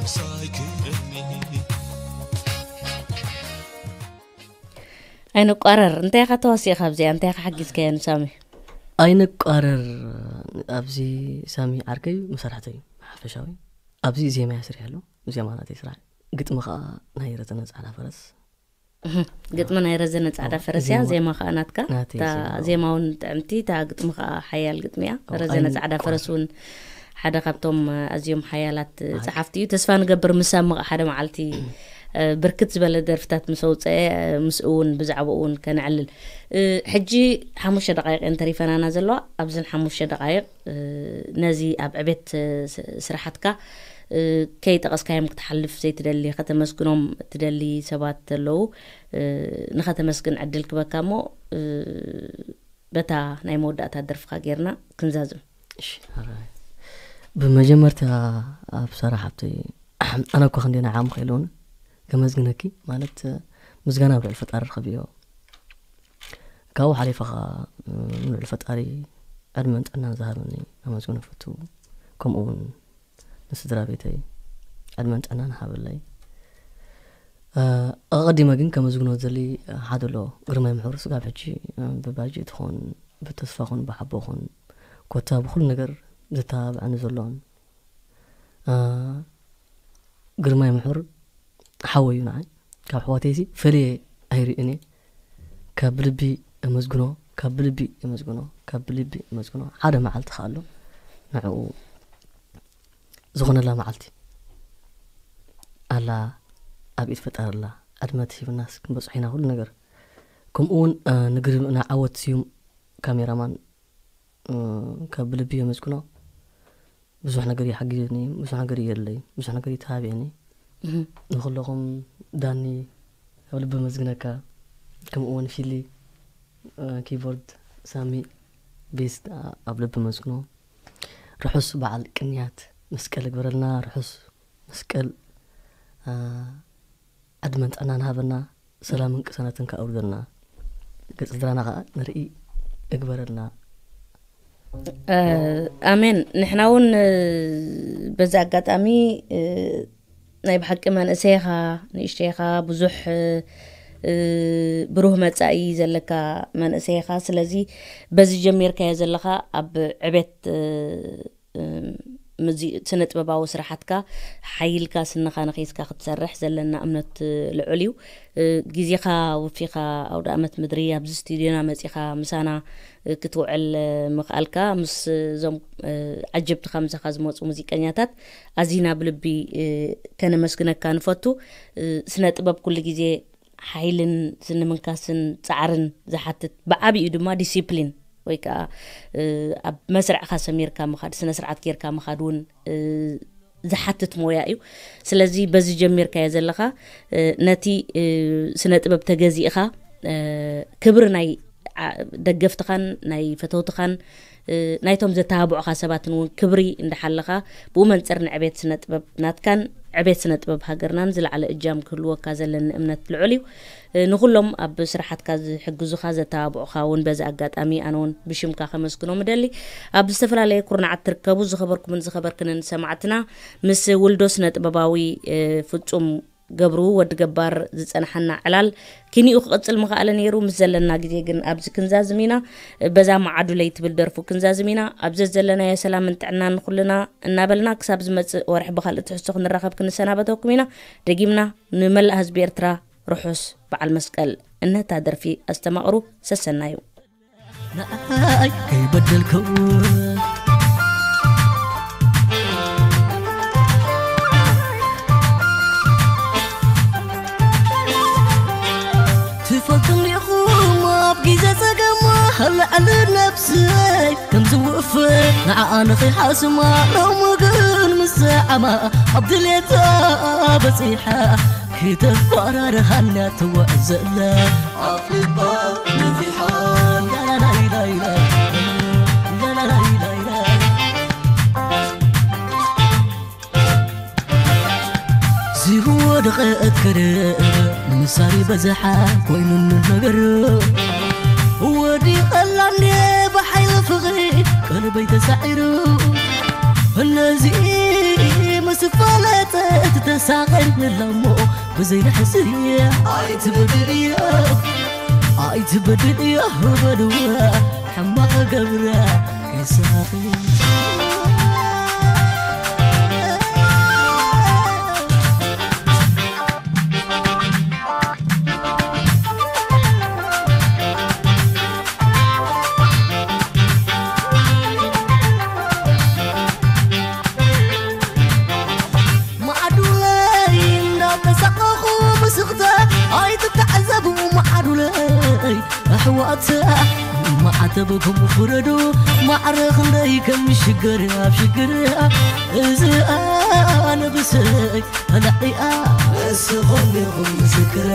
ምሳይ ክረሚ ኣይንቋረር እንታይ ኢኻ ተዋሲእኻ ኣብዚኣ እንታይ ኢኻ ሓጊዝካዮ ንሳሚ ኣይንቋረር ኣብዚ ሳሚ ዓርከይ መሳርሕተይ ሓፈሻዊ ኣብዚ ዜማ እያ ስሪሐሉ ዜማ ናተይ ስራሕ ግጥሚ ከዓ ናይ ረዘነ ፃዕዳ ፈረስ ግጥሚ ናይ ረዘነ ፃዕዳ ፈረስ እያ ዜማ ከዓ ናትካ እታ ዜማ እውን ጥዕምቲ እታ ግጥሚ ከዓ ሓያል ግጥሚ እያ ረዘነ ፃዕዳ ፈረስ እውን ሓደ ካብቶም ኣዝዮም ሓያላት ጸሓፍቲ እዩ ተስፋ ንገብር ምስ ኣምቕ ሓደ መዓልቲ ብርክት ዝበለ ደርፍታት ምስ ኣውፀአ ምስ እውን ብዛዕባኡ እውን ከነዕልል ሕጂ ሓሙሽተ ደቃይቅ እየን ተሪፈናና ዘለዋ ኣብዘን ሓሙሽተ ደቃይቅ ነዚ ኣብ ዕቤት ስራሓትካ ከይጠቐስካዮም ክትሓልፍ ዘይትደሊ ከተመስግኖም ትደሊ ሰባት ኣለዉ ንኸተመስግን ዕድል ክበካ እሞ በታ ናይ መወዳእታ ደርፍኻ ጌርና ክንዛዝም። እሺ፣ ኣራይ። ብመጀመርታ ኣብ ሳራ ሓብተይ ኣነ እኳ ክንደይ ንዓም ከይለውን ከመስግነኪ ማለት ምስጋና ኣብ ልዕሊ ፈጣሪ ርኸብዮ ካብኡ ሓሊፈ ኸዓ ንልዑል ፈጣሪ ዕድመን ጥዕናን ዝሃበኒ ኣመስግኖ ፈቱ ከምኡ እውን ንስድራ ቤተይ ዕድመን ጥዕናን ሃበለይ ኣቐዲመ ግን ከመዝግኖ ዝደሊ ሓደ ኣሎ ግርማይ ምሕሩ ስጋብ ሕጂ ብባጂ ትኾን ብተስፋ ኹን ብሓቦ ኹን ኮታ ብኩሉ ነገር ዘተባብዐኒ ዘሎን ግርማይ ምሕር ሓወይ እዩ ንዓይ ካብ ኣሕዋተይሲ ፈልየ ኣይርእን እየ ካብ ብልቢ እመስግኖ ካብ ብልቢ እመስግኖ ካብ ብልቢ እመስግኖ ሓደ መዓልቲ ከኣሎ ንዕኡ ዝኾነላ መዓልቲ ኣላ፣ ኣብ ኢድ ፈጣሪ ኣላ። ዕድመ ተሂብናስ ክንበጽሖ ኢና ኩሉ ነገር። ከምኡ እውን፣ እ፣ ንግርምና ዓወት ስዩም ካሜራማን፣ እ፣ ካብ ብልቢ የመስግኖ። ብዙሕ ነገር ይሓግዘኒ፣ ብዙሕ ነገር ይየለይ፣ ብዙሕ ነገር ይተባብዐኒ። እህ። ንኹለኹም ዳኒ ኣብ ልቢ መስግነካ፣ ከምኡ እውን ፊሊ፣ እ፣ ኪቦርድ፣ ሳሚ ቤስ፣ እ፣ ኣብ ልቢ መስግኖ። ርሑስ በዓል ቅንያት መስቀል እግበረልና። ርሑስ መስቀል፣ እ፣ ዕድመን ጥዕናን ሃበና። ሰላምን ቅሳነትን ከኣ ኣውርደልና። ገጽ ስድራና ከኣ ንርኢ እግበረልና። እ፣ ኣሜን። ንሕና እውን፣ እ፣ በዚ ኣጋጣሚ፣ እ፣ ናይ ብሓቂ መንእሰይ ኢኻ፣ ንእሽተይ ኢኻ፣ ብዙሕ፣ እ፣ እ፣ ብሩህ መጻኢ ዘለካ መንእሰይ ኢኻ። ስለዚ በዚ ጀሚርካዮ ዘለኻ ኣብ ዕቤት፣ እ፣ እ፣ ምዚ-፣ ስነ ጥበባዊ ስራሓትካ ሓይልካ ስንኻ ነኺስካ ክትሰርሕ ዘለና እምነት፣ እ፣ ልዑል እዩ። እ፣ ግዜኻ ወፊኻ ኣውደ ኣመት ምድሪ ኣብዚ ስቱድዮና መጺኻ ምሳና፣ እ፣ ክትውዕል፣ እ፣ ምኽኣልካ ምስ እዞም፣ እ፣ ዓጀብትኻ ምሳኻ ዝመጹ ሙዚቀኛታት ኣዚና ብልቢ፣ እ፣ ከነመስግነካ ንፈቱ። እ፣ ስነ ጥበብ ኩሉ ግዜ ሓይልን ስንምንካስን ጻዕርን ዝሓትት፣ ብዓቢኡ ድማ ዲሲፕሊን ወይ ከኣ፣ እ፣ ኣብ መስርዕካ ሰሚርካ ምኻድ፣ ስነ ስርዓት ጌርካ ምኻድ እውን፣ እ፣ ዝሓትት ሞያ እዩ። ስለዚ በዚ ጀሚርካዮ ዘለኻ፣ እ፣ ነቲ፣ እ፣ ስነ ጥበብ ተገዚእኻ፣ እ፣ ክብሪ ናይ ዓ-፣ ደገፍትኻን ናይ ፈተውትኻን፣ እ፣ ናይቶም ዘተባብዑኻ ሰባትን እውን ክብሪ እንዳሓለኻ፣ ብኡ መንጽር ንዕቤት ስነ ጥበብ ናትካን ዕቤት ስነ ጥበብ ሃገርናን ዝለዓለ እጃም ክህልወካ ዘለኒ እምነት ልዑል እዩ። እ፣ ንኹሎም ኣብ ስራሓትካ ዝሕግዙኻ፣ ዘተባብዑኻ እውን በዚ ኣጋጣሚ ኣነ እውን ብሽምካ ከመስግኖም እደሊ። ኣብ ዝተፈላለየ ኩርናዓት ትርከቡ ዝኸበርኩምን ዝኸበርክንን ሰማዕትና፣ ምስ ውልዶ ስነ ጥበባዊ፣ እ፣ ፍጹም ገብሩ ወዲ ገባር ዝጸንሓና ዕላል ኪንኡ ክቕጽል ምኽኣለ ነይሩ። ምስ ዘለና ግዜ ግን ኣብዚ ክንዛዝም ኢና። በዛ መዓዱለይ ትብል ደርፉ ክንዛዝም ኢና። ኣብ ዘዘለናዮ ሰላምን ጥዕናን ንኹልና እናበልና፣ ክሳብ ዝመጽእ ወርሒ ብኻልእ ትሕዝቶ ክንራኸብ ክንሰናበተኩም ኢና። ደጊምና ንመላእ ህዝቢ ኤርትራ ርሑስ በዓል መስቀል። እነታ ደርፊ ኣስተማቕሩ ሰሰናዩ። ንዓይ ከይበደልከዎ ትፈልጡ እንዲኹም ኣብ ግዜ ጸገም ልዕሊ ነብሰይ ከም ዝውፍ ንዓኣ ንኺሓስማ ሎሚ ግን ምስ ዓማ ኣብ ድሌታ በጺሓ ክተፋራርሃና ትውዕል ዘላ ኣፍልባ ነፊሓ ላላላይላይላ ላላላይላይላ ዝወደቐት ከደ ምሳሌ በዝሓ ኮይኑኒ ነገር ወዲቐላኒ ብሓይሊ ፍቕሪ ቀልበይ ተሳዒሩ ነዚ ምስ ፈለጠት ተሳቐየላ እሞ ብዘይ ንሕስርያ ኣይትበድልያ ኣይትበድልያ በልዋ ሕማቕ ገብራ ከይሳኺ ማዕዱለይ እንዳተሳቐኹ ብስኽታ ኣይትተዓዘቡ ማዕዱለይ ኣሕዋታ ማዕተብኩም ፍረዱ ማዕረ ክንደይ ከም ሽግር ኣብ ሽግር እዚ ኣነ ብሰይ ተላዒኣ እስኹም ኢኹም ምስክራ